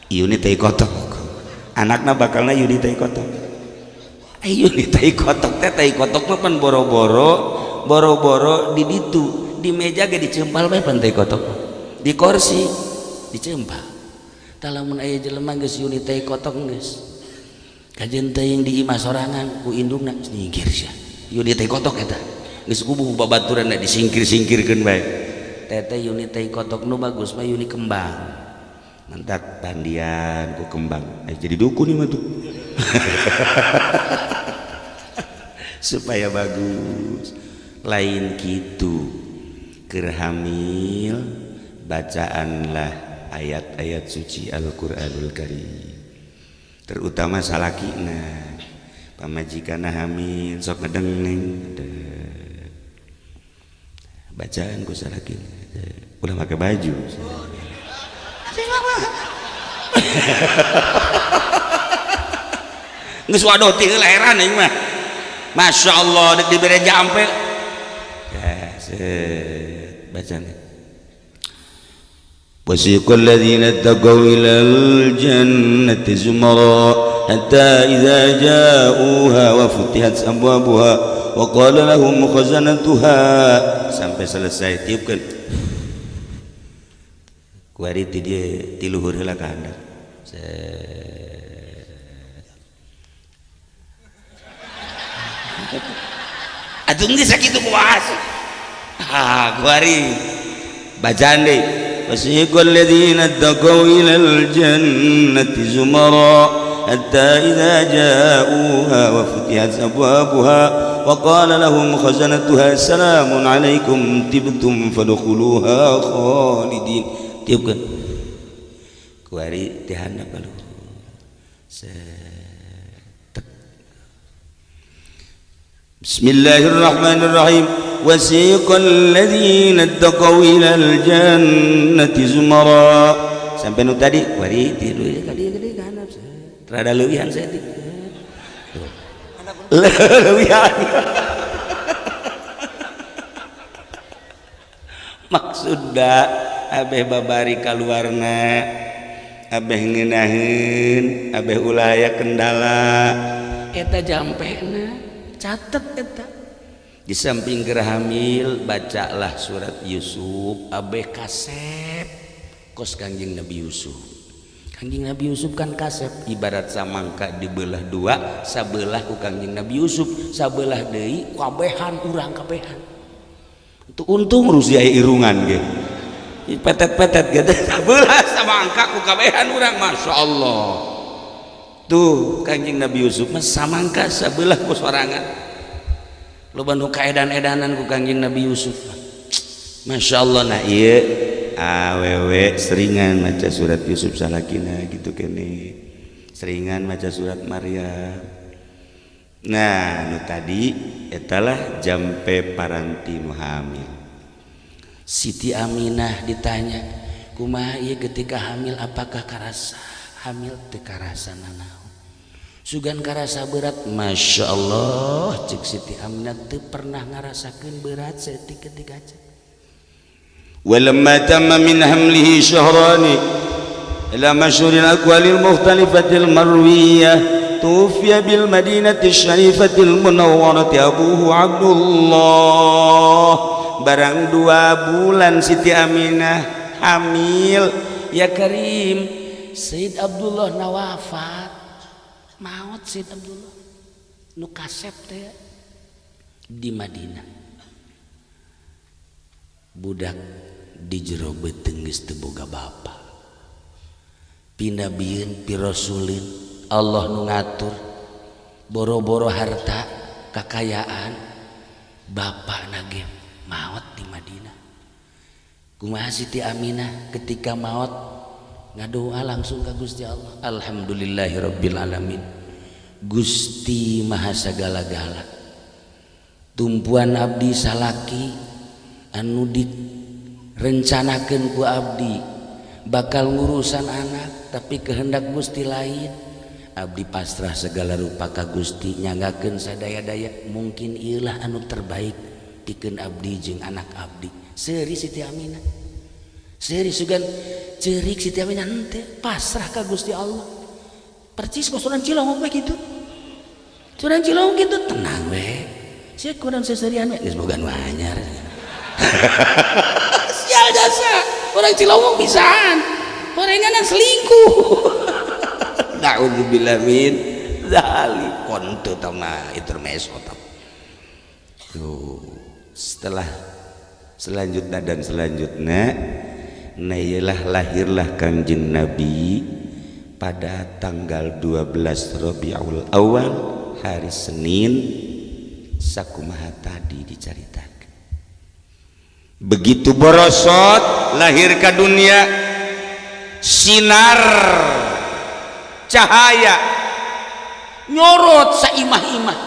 Ieu ni tai kotok. Anakna bakalna yuni tai kotok. Yuni tai kotok teh tai kotok mah pan boro-boro, boro-boro di ditu, di meja ge dicempal bae pan tai kotok. Di kursi dicempal. Tah lamun aya jelema geus yuni tai kotok geus. Kajen teuing di imah sorangan ku indungna nyingkir sia. Yuni tai kotok eta. Geus kubuh babaturan disingkir-singkirkeun bae. Teteh yuni tai kotok nu bagus mah yuni kembang. Mantak pandian ku kembang. Jadi dukun ieu mah tuh. Supaya bagus. Lain kitu. Keur hamil bacaanlah ayat-ayat suci Al-Qur'anul Karim. Terutama salakina. Pamajikanna hamil sok ngedengeng. Bacaan ku salaki ulah make baju. Geus waduh ti heula heran aing mah. Masya Allah dek dibere jampe. Ya set bacaan. Wasiqal ladzina taqaw ilal jannati zumara hatta idza ja'uha wa futihat abwabuha wa qala lahum khazanatuha sampai selesai tiupkeun. Kuari ti dieu ti luhur heula ka handap. Atuh geus sakitu kumaha sih? Ah, kuari bacaan deui. Wasiqal ladzina taqaw ilal jannati zumara hatta idza ja'uha wa futihat abwabuha wa qala lahum khazanatuha salamun alaikum tibtum fadkhuluha khalidin. Tiupkeun. Kuari ti handap ka luhur. Set. Bismillahirrahmanirrahim. Wasiqal ladzina taqaw ilal jannati zumara. Sampai nu tadi wari tilu ya kadi kadi kana rada leuwihan saeutik. Leuwihan. Maksudna abeh babari kaluarna, abeh ngeunaheun, abeh ulah aya kendala. Eta jampena catet eta. Di samping keur hamil bacalah surat Yusuf abeh kasep kos Kangjeng Nabi Yusuf. Kangjeng Nabi Yusuf kan kasep ibarat samangka dibelah dua, sabelah ku Kangjeng Nabi Yusuf, sabelah deui kabehan urang kabehan. Itu untung Rusia irungan ge. Petet-petet gitu sabelah samangka ku kabehan urang, Masya Allah. Tuh Kangjeng Nabi Yusuf mah samangka sabelah ku sorangan. Loba nu kaedan-edanan ku Kangjeng Nabi Yusuf. Masya Allah. Nah ieu awewe seringan maca surat Yusuf salakina gitu kene. Seringan maca surat Maryam. Nah nu tadi etalah jampe paranti nu hamil. Siti Aminah ditanya, kumaha ieu ketika hamil apakah karasa hamil teu karasa nanaon? Sugan karasa berat. Masya Allah, cek Siti Aminah teu pernah ngarasakeun berat saeutik ketika cek. Walamma tamma min hamlihi syahrani ila masyhuril aqwalil mukhtalifatil marwiyah tuwfiya bil madinati syarifatil munawwarati abuhu Abdullah. Barang 2 bulan Siti Aminah hamil, ya Karim, Sayyid Abdullah na wafat. Maot Sayyid Abdullah nu kasep teh di Madinah. Budak di jero beuteung geus teu boga bapa. Pinabieun pirasulin Allah nu ngatur, boro-boro harta kakayaan bapakna ge maot di Madinah. Kumaha Siti Aminah ketika maot ngadoa langsung ka Gusti Allah. Alhamdulillahirabbil alamin. Gusti Maha sagala-gala. Tumpuan abdi salaki anu direncanakeun ku abdi bakal ngurusan anak, tapi kehendak Gusti lain. Abdi pasrah segala rupa ka Gusti, nyanggakeun sadaya-daya mungkin ieulah anu terbaik pikeun abdi jeung anak abdi. Seuri Siti Aminah. Seuri sugan ceurik Siti Aminah henteu pasrah ka Gusti Allah. Percis kos urang Cilongok we kitu. Urang Cilongok kitu tenang we. Sia kurang seserian we geus boga nu anyar. Sial jasa. Urang Cilongok bisaan. Horengan selingkuh. Na'udzubillah min dzalik. Kon teu tah mah intermezzo tah. Tuh, setelah selanjutnya dan selanjutnya nailah lahirlah Kangjeng Nabi pada tanggal 12 Rabiul Awal hari Senin sakumaha tadi dicaritakan. Begitu borosot lahir ke dunia, sinar cahaya nyorot saimah-imah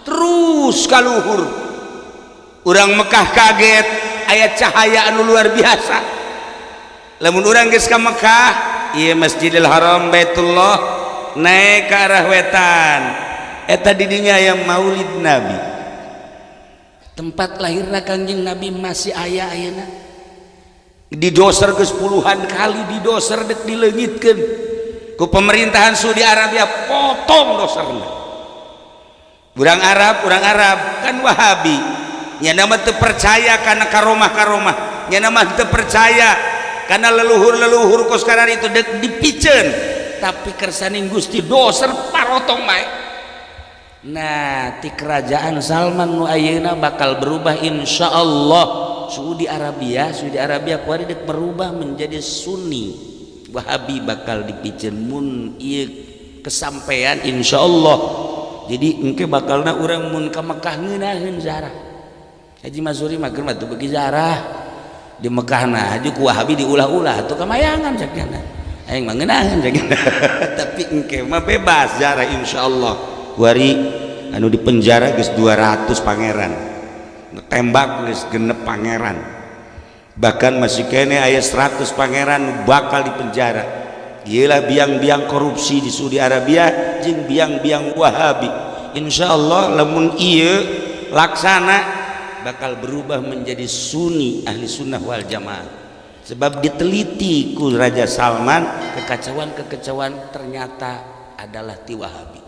terus kaluhur. Urang Mekah kaget aya cahaya anu luar biasa. Lamun urang geus ka Mekah, ieu Masjidil Haram Baitullah naik ke arah wetan. Eta di dinya aya Maulid Nabi. Tempat lahirna Kangjeng Nabi masih aya ayeuna. Didoser geus puluhan kali, didoser dek dileungitkeun ku pemerintahan Saudi Arabia, potong doserna. Urang Arab kan Wahabi. Nya mah teu percaya kana karomah-karomah, nya mah teu percaya karena leluhur-leluhur kos karar itu dek dipiceun, tapi kersaning Gusti doser parotong bae. Nah, ti kerajaan Salman nu ayeuna bakal berubah insyaallah. Saudi Arabia kuari dek berubah menjadi Sunni. Wahabi bakal dipiceun mun ieu kesampaian insyaallah. Jadi engke bakalna urang mun ka Mekah ngeunaheun zarah. Haji Mazuri mah keur mah teu beuki zarah. Di Mekah na haji ku Wahabi diulah-ulah tuh kamayangan cakna. Aing mah ngeunaheun tapi engke mah bebas jarah insyaallah. Kuari anu di penjara geus 200 pangeran. Tembak geus genep pangeran. Bahkan masih kene aya 100 pangeran bakal di penjara. Iyalah biang-biang korupsi di Saudi Arabia jeung biang-biang Wahabi. Insyaallah lamun ieu laksana bakal berubah menjadi Sunni, ahli sunnah wal jamaah. Sebab diteliti ku Raja Salman, kekacauan-kekacauan ternyata adalah ti Wahabi.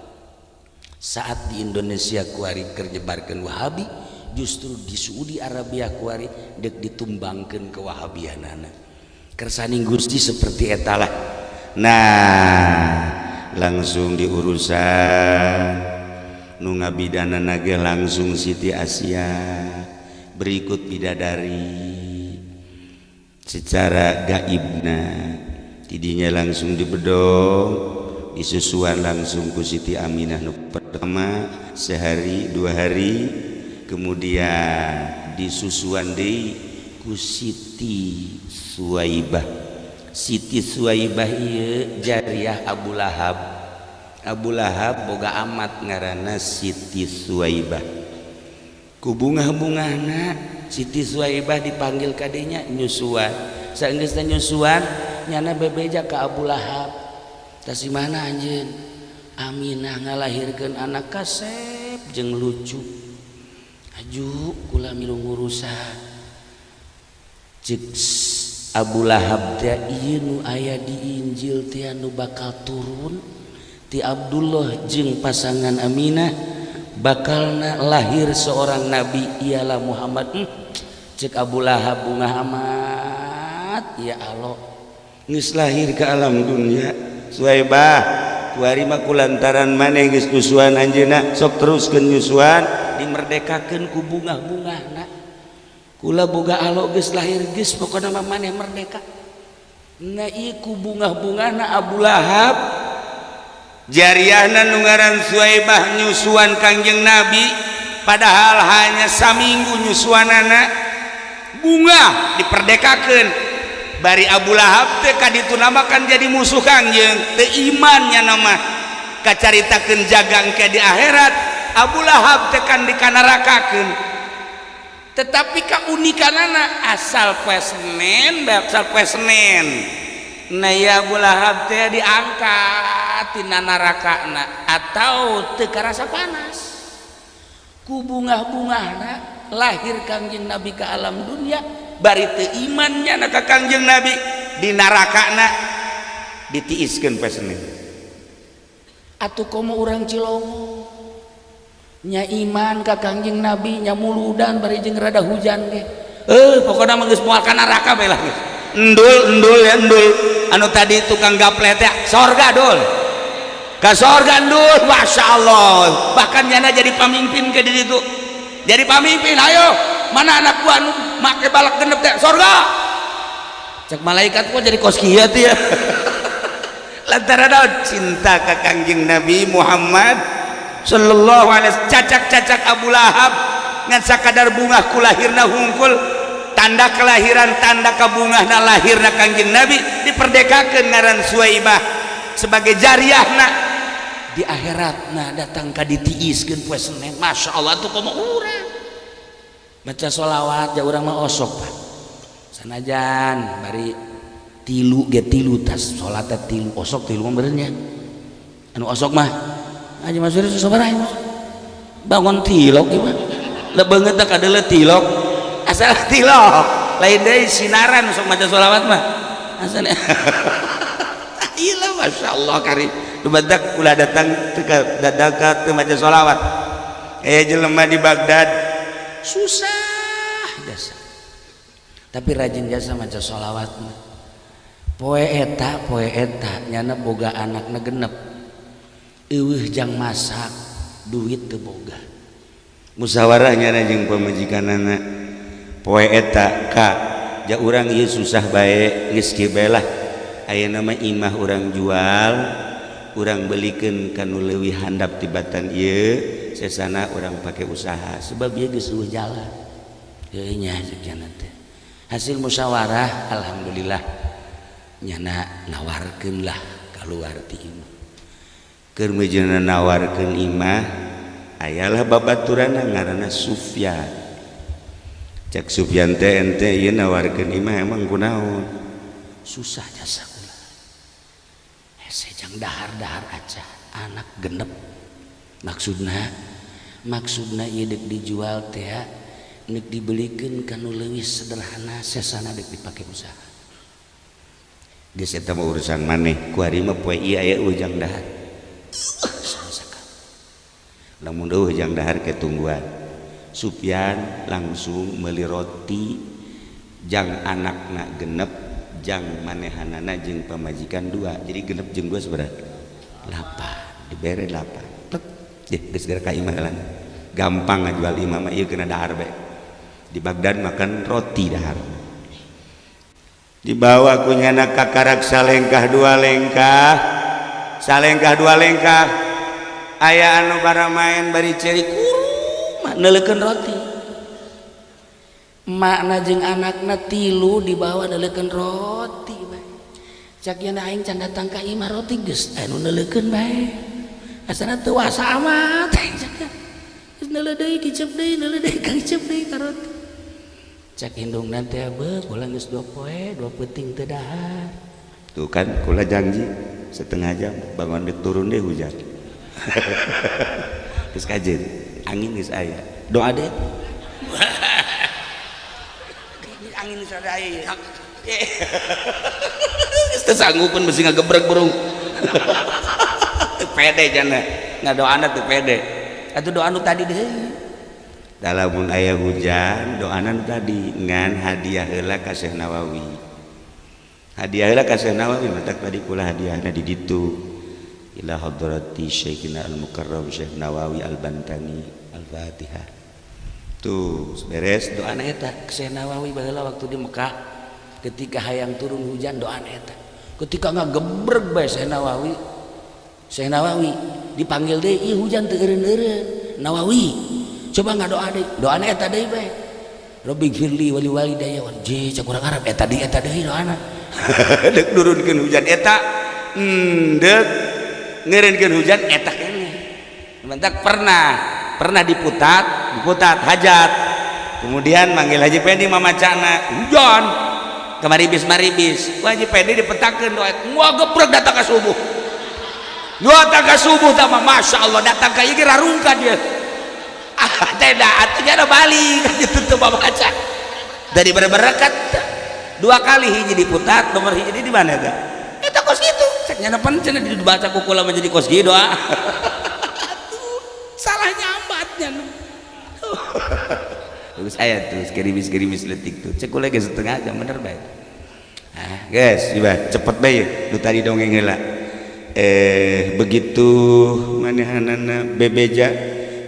Saat di Indonesia kuari keur nyebarkeun Wahabi, justru di Saudi Arabia kuari dek ditumbangkeun ke Wahabianana. Kersaning Gusti seperti etalah. Nah, langsung diurusan nu ngabidana ge langsung Siti Asia berikut bidadari secara gaibna tidinya langsung dibedong disusuan langsung ku Siti Aminah nu pertama sehari dua hari, kemudian disusuan deui ku Siti Suwaibah. Siti Suwaibah ieu jariah Abu Lahab. Abu Lahab boga amat ngaranna Siti Suwaibah. Ku bungah-bungahna Siti Suwaibah dipanggil kadenya nyusuan. Saenggeusna nyusuan nyana bebeja ka Abu Lahab. Tah si mana anjeun? Aminah ngalahirkeun anak kasep jeung lucu. Aju kula milu ngurusan. Cek Abu Lahab teh ieu nu aya di Injil teh nu bakal turun ti Abdullah jeung pasangan Aminah bakalna lahir seorang nabi ialah Muhammad. Cek Abu Lahab bungah amat ya Allah geus lahir ke alam dunia. Suwaibah kuari mah kulantaran maneh geus nyusuan anjeunna sok teruskeun nyusuan dimerdekakeun ku bungah-bungahna. Kula boga alo geus lahir geus pokona mah maneh merdeka. Nah ieu ku bungah-bungahna Abu Lahab jariahna nu ngaran Suwaibah nyusuan Kangjeng Nabi, padahal hanya saminggu nyusuanana bunga diperdekakeun. Bari Abu Lahab teh kaditu namakan jadi musuh Kangjeng teu imannya nama kacaritakeun jagang ke di akhirat Abu Lahab teh kan dikanarakakeun. Tetapi keunikanana asal poe Senin, asal poe Senin. Nah ya Abu Lahab teh diangkat tina narakana atau teu karasa panas. Ku bungah-bungahna lahir Kangjeng Nabi ke alam dunia, bari teu imannya na ka Kangjeng Nabi di narakana ditiiskeun poe Senin. Atuh komo urang Cilongo nya iman ka Kangjeng Nabi nya muludan bari jeung rada hujan ge. Pokona mah geus moal ka neraka bae lah geus. Endul endul ya endul anu tadi tukang gaplet teh sorga dul. Ka sorga endul masya Allah. Bahkan nyana jadi pamimpin ke di situ. Jadi pamimpin ayo mana anak gua anu make balak genep teh sorga. Cek malaikat gua jadi kos kieu teh ya. Lantaran naon cinta ka Kangjeng Nabi Muhammad sallallahu alaihi wasallam. Cacak-cacak Abu Lahab ngan sakadar bungah ku lahirna hungkul tanda kelahiran tanda kabungahna lahirna Kangjeng Nabi diperdekakeun ngaran Suwaibah sebagai jariahna di akhiratna datang ka ditiiskeun poe Senin. Masya Allah tuh komo urang baca sholawat ja urang mah osok Pak sanajan bari tilu ge tilu tas salat tilu osok tilu mah benernya anu osok mah aja Mas Firly sabaraha Mas bangun tilok gimana lebeungeut teh kadeuleu tilok asal tilok lain deui sinaran sok maca sholawat mah asal iyalah Masya Allah kari dubadak ulah datang teu ka teu maca sholawat jelema di Baghdad susah jasa tapi rajin jasa maca sholawat mah poe eta nyana boga anakna genep eueuh jang masak duit teu boga musyawarah nyana jeung pamajikanana poe eta ka ja urang ieu susah bae geus kieu bae lah ayeuna mah imah urang jual urang belikeun ka nu leuwih handap tibatan ieu sesana urang pake usaha sebab ieu geus eueuh jalan heueuh nya teh hasil musyawarah alhamdulillah Nyana nawarkeun lah kaluar ti imah. Keur meujeuhna nawarkeun imah ayalah babaturanna ngaranna Sufyan. Cek Sufyan teh ente ieu nawarkeun imah emang kunaon? Susah jasa kula. Hese jang dahar-dahar aja anak genep. Maksudna ieu deuk dijual teh nek dibelikeun ka nu leuwih sederhana sesana deuk dipake usaha. Geus eta mah urusan maneh, ku ari mah poe ieu aya ujang dahar. Lamun eueuh jang dahar ke tungguan. Sufyan langsung meuli roti jang anakna genep jang manehanana jeung pamajikan dua. Jadi genep jeung dua sabaraha? 8. Dibere 8. Tek. Deh geus geura ka imah lan. Gampang ngajual imah mah ieu kena dahar bae. Di Baghdad makan roti dahar. Dibawa ku nyana ka karak salengkah dua lengkah. Salengkah dua lengkah. Aya anu baramaen bari ceri kuruma neuleukeun roti. Makna jeung anakna tilu dibawa neuleukeun roti bae. Cak nya aing can datang ka imah roti geus anu neuleukeun bae. Asana teu wasa amat cak. Geus neuleuh deui kicep deui neuleuh deui kicep deui ka roti. Cak indungna teh beuh kula geus 2 poe 2 peuting teu dahar. Tuh kan kula janji setengah jam bangun dek turun deh hujan. Geus kajen angin geus aya. Doa deh. Angin geus aya. Geus teu sanggupeun besi ngagebreg burung. Teu pede jana. Ngadoana teu pede. Atuh doa nu tadi deui. Lamun aya hujan doana nu tadi ngan hadiah heula ka Syekh Nawawi. Hadiah heula ka Syekh Nawawi matak tadi kula hadiahna di ditu. Ila hadrati Syekhina Al-Mukarram Syekh Nawawi Al-Bantani Al-Fatihah. Tuh beres doana eta Syekh Nawawi baheula waktu di Mekah ketika hayang turun hujan doana eta. Ketika ngagebreg bae Syekh Nawawi dipanggil deui ieu hujan teu eureun-eureun. Nawawi coba ngadoa deui doana eta deui bae. Rabbighfirli wali walidayya wal je cak urang Arab eta deui doana. Deuk nurunkeun hujan eta deuk ngeureunkeun hujan eta keneh. Mentak pernah diputat hajat. Kemudian manggil Haji Pendi mamacana hujan. Kamaribis-maribis. Ku Haji Pendi dipetakeun doa. Wah gebreg datang ka subuh. Datang ka subuh tah mah masyaallah datang ka ieu ge rarungka dia. Ah teh da atuh nya balik kitu teu mamaca. Dari berberkat dua kali hiji diputat nomor hiji di mana teh? Eta kos kitu. Cek nya pan cenah dibaca ku kula menjadi kos kieu doa. Atuh salah nyambatnya. Terus aya tuh gerimis-gerimis letik tuh. Cek kula ge setengah jam bener bae. Ah, geus coba cepet bae nu tadi dongeng heula. Begitu manehanana bebeja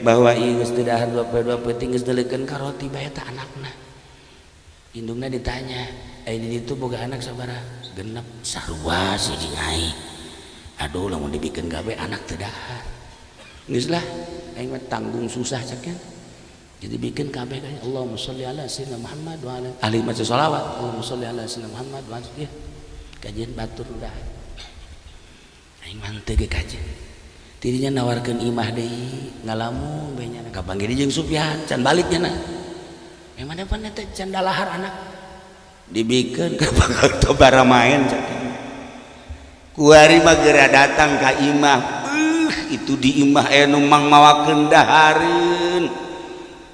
bahwa ieu geus teu dahar 2 poe 2 peuting geus neuleukeun ka roti bae ta anakna. Indungna ditanya, "Ai di ditu boga anak sabaraha?" Genep sarua si jeung aing. Aduh lamun dibikeun gawe anak teu dahar. Geus lah aing mah tanggung susah cek nya. Jadi bikin kabeh kan Allahumma sholli ala sayyidina Muhammad wa ala ahli maca sholawat Allahumma sholli ala sayyidina Muhammad wa ala kajian batur udah. Aing mah teu ge kajian. Tidinya nawarkeun imah deui ngalamun bae nya kapanggih jeung Sufyan can balik nya na. Memang pan eta can dalahar anak. Dibikeun ka bakal tobara maen cek. Kuari mah geura datang ka imah. Itu di imah aya nu mangmawakeun dahareun.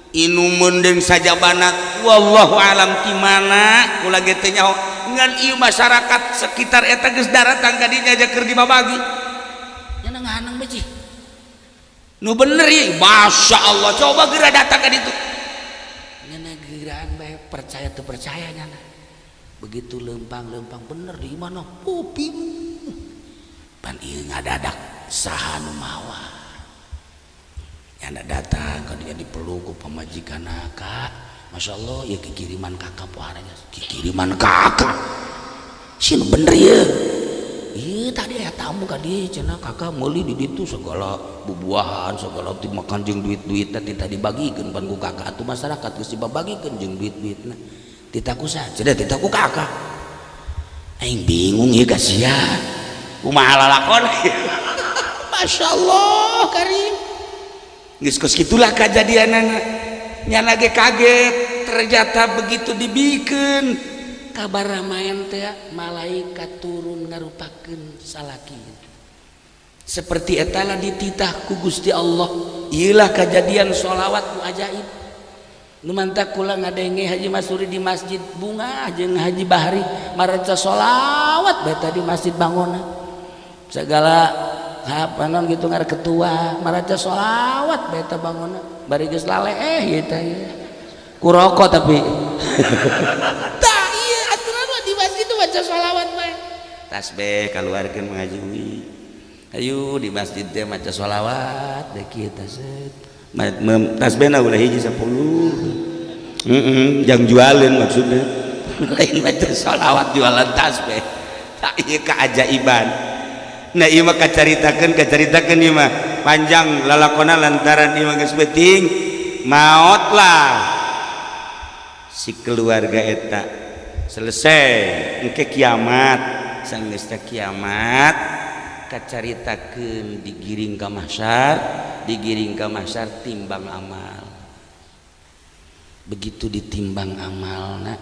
Inumun deung sajabana wallahu alam ti mana kula ge teu nyaho ngan ieu masyarakat sekitar eta geus daratang ka dinya aja keur dibabagi. Nya ngahanang beuji. Nu bener ieu masyaallah coba geura datang ka ditu. Nya geuraan bae percaya teu percaya nya. Begitu lempang-lempang bener di imah pupi. Pan ieu ngadadak saha nu mawa. Nyana datang ka dia dipeluk ku pamajikanna kak. Masya Allah ieu kikiriman kakak poharanya kikiriman kakak. Sieun bener ieu. Ieu tadi aya tamu ka dieu cenah kakak meuli di ditu segala bubuahan segala dimakan jeung duit-duitna teh tadi bagikeun pan ku kakak atuh masyarakat geus dibabagikeun jeung duit-duitna. Titaku saha cenah titaku kakak. Aing bingung ya sia kumaha lalakon. Masya Allah karim, geus kos kitulah kajadianana. Nyana ge kaget, ternyata begitu dibikin kabar ramayan teh malaikat turun ngarupakeun salaki seperti etala dititah ku Gusti Allah. Iyalah kejadian sholawat nu ajaib nu mantak kula ngadenge Haji Masuri di masjid Bunga jeung Haji Bahri mareca sholawat beta di masjid Bangona segala apa non gitu ngar ketua maraca sholawat beta Bangona bari geus lale ieu teh ku rokok tapi tah ieu aturan mah di masjid tuh baca sholawat bae Tasbih kaluarkeun mengaji. Ayo di masjid teh maca sholawat deh kieu teh set. Tasbihna ulah hiji 10. Heeh, jang jualin maksudnya. Lain maca sholawat jualan tasbih. Tak ieu keajaiban. Nah, ieu mah kacaritakeun kacaritakeun, ieu mah panjang lalakona lantaran ieu mah geus penting maot lah si keluarga eta selesai engke kiamat. Sanggeus teh kiamat kacaritakeun digiring ka mahsyar, digiring ka mahsyar, timbang amal. Begitu ditimbang amalna,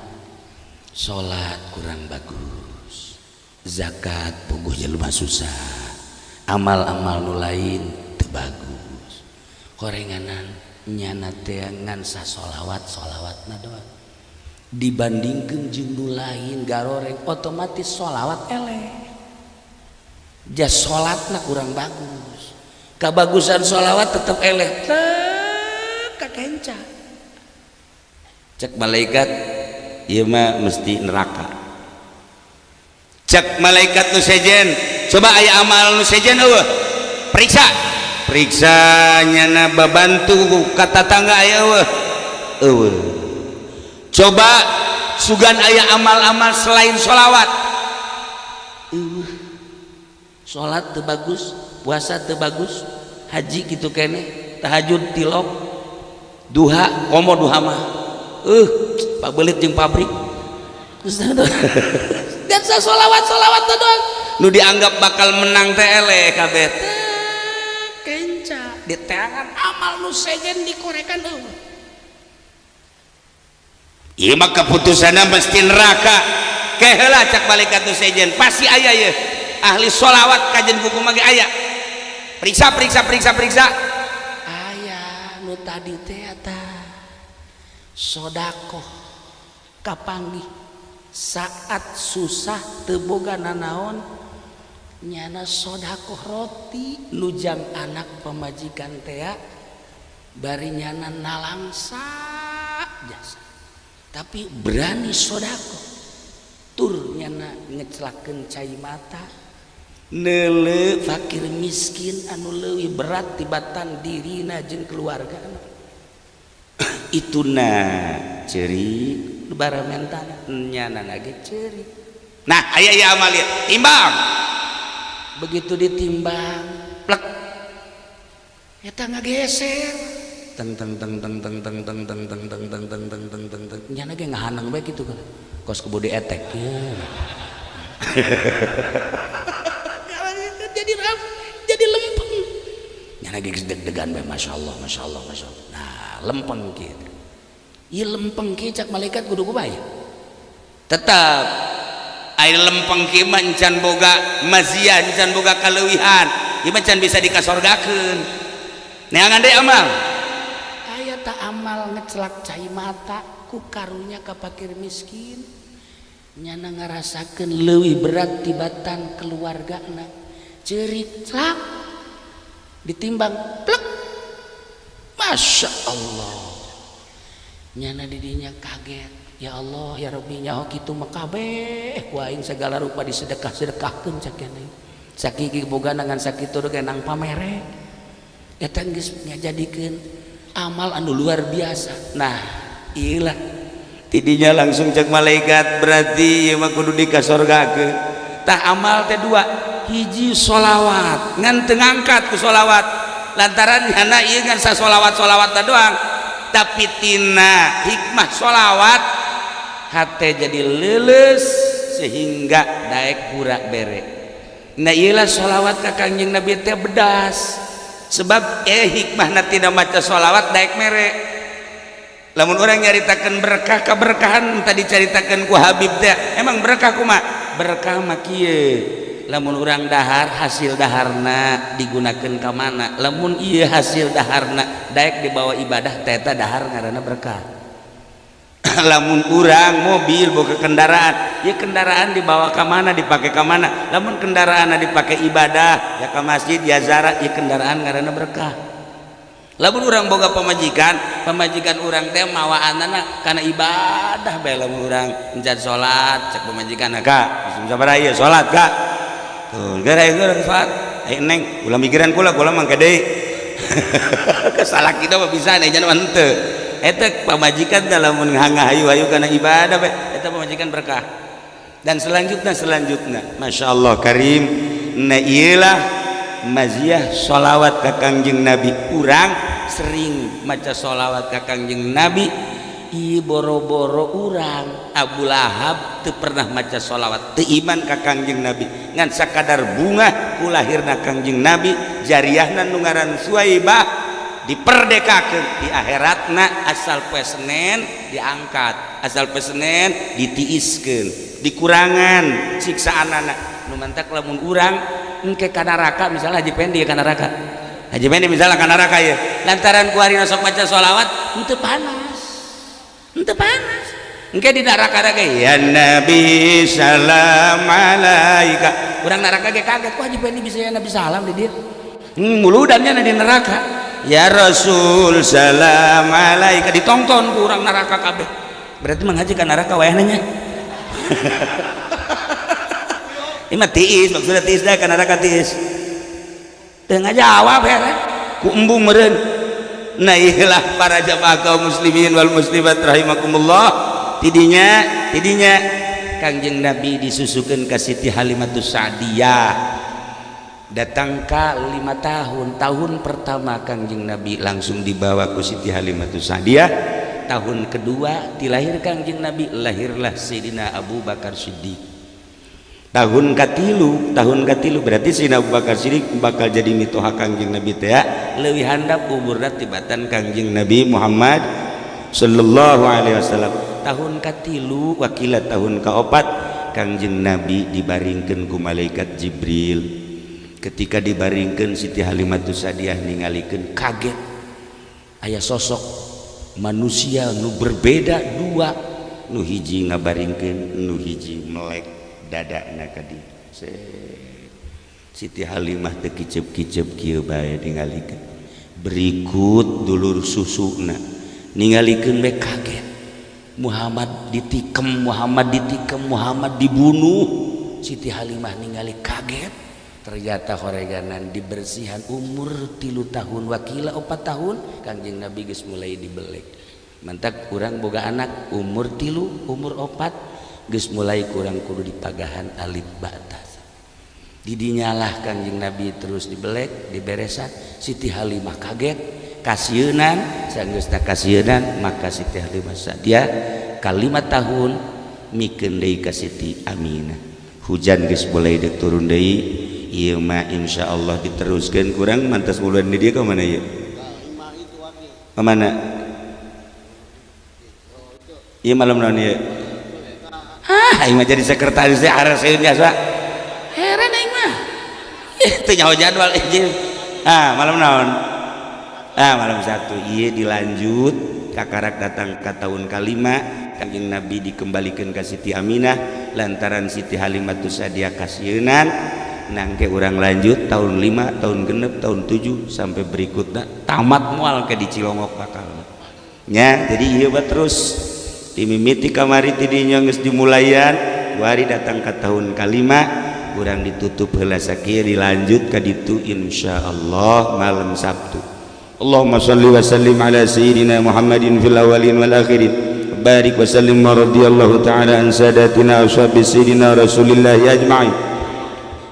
salat kurang bagus, zakat puguh jelema susah, amal-amal nu lain teu bagus, horenganan nyana teh ngan sasolawat solawatna doang dibandingkeun jeung nu lain garoreng, otomatis solawat eleh, jas salatna kurang bagus, kabagusan solawat tetep eleh tek kakenca. Cek malaikat, ieu mah mesti neraka. Cek malaikat nu sejen, coba aya amal nu sejen eueuh, periksa periksa. Nyana babantu ka tatangga aya eueuh? Eueuh. Coba sugan aya amal-amal selain sholawat? Eueuh. Salat teu bagus, puasa teu bagus, haji kitu keneh, tahajud tilok, duha komo duha mah pak belit jeung pabrik dan sholawat sholawat doang. Nu dianggap bakal menang teh eleh kabeh. Kenca di tangan amal nu sejen dikorekan eueuh. Ieu mah keputusanna mesti neraka. Keheula, cak malaikat nu sejen, pasti aya ye ahli sholawat kajen buku mage aya. Periksa periksa periksa periksa. Aya nu tadi teh eta sodakoh kapanggih saat susah teu boga nanaon, nyana sodakoh roti nujang anak pamajikan tea bari nyana nalangsa jasa tapi berani sodakoh tur nyana ngecelakeun cai mata neule fakir miskin anu leuwih berat tibatan dirina jeung keluargana. Itu na ceurik. Bara mentana nyana lagi ceurik. Nah, aya ieu amal ieu timbang. Begitu ditimbang plek eta ngageser teng teng teng teng teng teng teng teng teng teng teng teng teng teng teng teng. Nyana ge ngahaneng bae kitu kan kos kebodi etek ya. Jadi raf, jadi lempeng nyana ge geus deg-degan bae. Masya Allah, Masya Allah, Masya Allah. Nah, lempeng kieu, ieu lempeng kieu cak malaikat kudu kumaha? Tetap air lempeng kieu mah encan boga maziah, encan boga kaleuwihan, ieu mah can bisa dikasorgakeun. Neangan deui amal. Aya tak amal ngecelak cai mata ku karunya ka fakir miskin, nyana ngarasakeun leuwih berat tibatan keluargana, ceurik celak ditimbang plek. Masya Allah, nyana didinya kaget. Ya Allah ya Rabbi, nyaho kitu mah kabeh ku aing segala rupa disedekah-sedekahkeun cak nya sakiki boga ngan sakitu ge nang pamere. Eta geus ngajadikeun amal anu luar biasa. Nah, iyalah. Tidinya langsung cek malaikat, berarti ieu mah kudu dikasorgakeun. Tah, amal teh dua, hiji sholawat ngan teu ngangkat ku sholawat lantaran nyana ieu ngan sasolawat solawat doang, tapi tina hikmah sholawat hate jadi leuleus. Sehingga daek pura bere. Nah, iyalah sholawat ka Kangjeng Nabi teh bedas, sebab hikmahna tidak maca sholawat daek mere. Lamun orang nyaritakan berkah, keberkahan tadi caritakan ku Habib teh, emang berkah kuma? Berkah mah kieu, lamun urang dahar, hasil daharna digunakan ka mana? Lamun ieu hasil daharna daek dibawa ibadah, teh eta dahar ngaranna berkah. Lamun urang mobil boga kendaraan ya, kendaraan dibawa ke mana, dipakai ke mana? Lamun kendaraan dipakai ibadah ya, ke masjid ya, ziarah ya, kendaraan ngaranna berkah. Lamun urang boga pamajikan, pamajikan urang teh mawa anak karena ibadah bae. Lamun urang encan salat, cek pamajikan, "Kak, sabaraha ieu salat, Kak?" Tuh gara gara salat. "Ayo, Neng, ulah mikiran kula, kula mangke deui." Kesalah kita mah bisa nih, jangan henteu. Eta pamajikan dalam hayu-hayu karena ibadah bae, eta pamajikan berkah. Dan selanjutnya, selanjutnya, Masya Allah Karim. Nah, iyalah maziah sholawat ke Kangjeng Nabi. Urang sering maca sholawat ke Kangjeng Nabi. I boro-boro urang, Abu Lahab teu pernah maca sholawat, teu iman ka Kangjeng Nabi, ngan sakadar bunga ku lahirna Kangjeng Nabi. Jariahna nu ngaran Suwaibah diperdekakeun di akhiratna, asal poe Senen diangkat, asal poe Senen ditiiskeun, dikurangan siksaanana. Nu mantak lamun urang engke ka neraka, misalnya Haji Pendi ka neraka, Haji Pendi misalnya ka neraka ya, lantaran ku harina sok maca sholawat henteu panas, henteu panas. Engke di neraka ge, "Ya Nabi salam alaika." Urang neraka ge kaget, kok Haji Pendi bisa ya Nabi salam di dia? Muludannya di neraka, "Ya Rasul salam alaika," ditonton ku urang neraka kabeh. Berarti menghaji ka neraka wayahna nya. Ini mah tiis maksudnya, tiis dah ka neraka, tiis teu ngajawab heran ku embung meureun. Nah, iyalah para jamaah kaum muslimin wal muslimat rahimakumullah, tidinya tidinya Kangjeng Nabi disusukeun ka Siti Halimatus Sa'diyah, datang ka 5 tahun. Tahun pertama Kangjeng Nabi langsung dibawa ku Siti Halimatus Sa'diyah. Tahun kedua dilahir Kangjeng Nabi, lahirlah Sayyidina Abu Bakar Siddiq. Tahun katilu, tahun katilu berarti Sayyidina Abu Bakar Siddiq bakal jadi mitoha Kangjeng Nabi teh leuwih handap umurna tibatan Kangjeng Nabi Muhammad sallallahu alaihi wasallam. Tahun katilu wakila tahun kaopat Kangjeng Nabi dibaringkeun ku malaikat Jibril. Ketika dibaringkeun, Siti Halimatus Sadiah ningalikeun, kaget, aya sosok manusia nu berbeda dua, nu hiji ngabaringkeun, nu hiji melek dadana ka dieu. Siti Halimah teu kicep-kicep kieu bae ningalikeun. Berikut dulur susuna ningalikeun bae kaget, Muhammad ditikem, Muhammad ditikem, Muhammad dibunuh. Siti Halimah ningali kaget. Ternyata horeganan dibersihan umur 3 tahun wakila 4 tahun Kangjeng Nabi geus mulai dibelek. Mantak kurang boga anak umur 3, umur 4 geus mulai kurang kudu dipagahan alif batas. Didinyalah Kangjeng Nabi terus dibelek, diberesan. Siti Halimah kaget, kasieunan. Sanggeusna kasieunan, maka Siti Halimah Sa'diyah ka 5 tahun mikeun deui ka Siti Aminah. Hujan geus mulai dek turun deui. Ieu mah insyaallah diteruskeun. Kurang mantas bulan di dia ke mana ieu? Ke mana ieu? Malam naon ieu? Ah, aing mah jadi sekretaris teh areseun biasa, heran aing mah. Ih, teu nyaho jadwal eh. Ah, malam naon? Ah, malam satu. Ieu dilanjut kakarak datang ke tahun kalima, Kanjeng Nabi dikembalikan ke Siti Aminah lantaran Siti Halimatus Sa'diyah kasieunan. Nangke urang lanjut tahun 5, tahun 6, tahun 7, sampai berikutnya tamat mual ke di Cilongok bakal nya. Jadi ieu terus dimimiti kamari, tidinya geus dimulayan wari datang ke tahun kalima, kurang ditutup heula sakieu, dilanjut ka ditu insyaallah malam Sabtu. Allahumma salli wa sallim ala sayyidina Muhammadin fil awwalin wal akhirin, barik wa sallim wa radhiyallahu ta'ala an sadatina ashabi sayyidina Rasulillah ajma'in.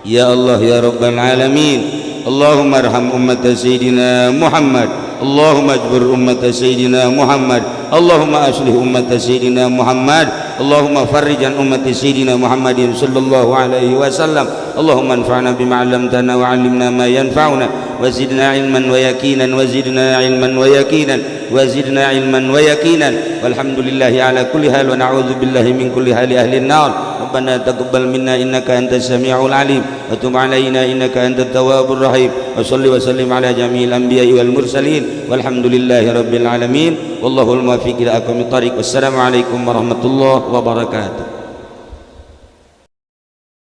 Ya Allah, ya Rabbal alamin. Allahumma arham ummat sayyidina Muhammad. Allahumma ajbur ummat Sayyidina Muhammad. Allahumma aslih ummat Sayyidina Muhammad. Allahumma farrijan ummat Sayyidina Muhammadin sallallahu alaihi wasallam. Allahumma anfa'na bima 'allamtana wa 'allimna ma yanfa'una wa zidna ilman wa yaqinan wa zidna ilman wa yaqinan wa zidna ilman wa yaqinan. Walhamdulillahi ala kulli hal wa na'udzu billahi min kulli hali ahli an-nar. Rabbana taqabbal minna innaka antas samiul alim wa tub alaina innaka antat tawwabur rahim. Wa salli wa sallim ala jami'il anbiya'i wal mursalin. Walhamdulillahi rabbil alamin. Wallahul muwaffiq ila aqwamit thariq. Wassalamu alaikum warahmatullahi wabarakatuh.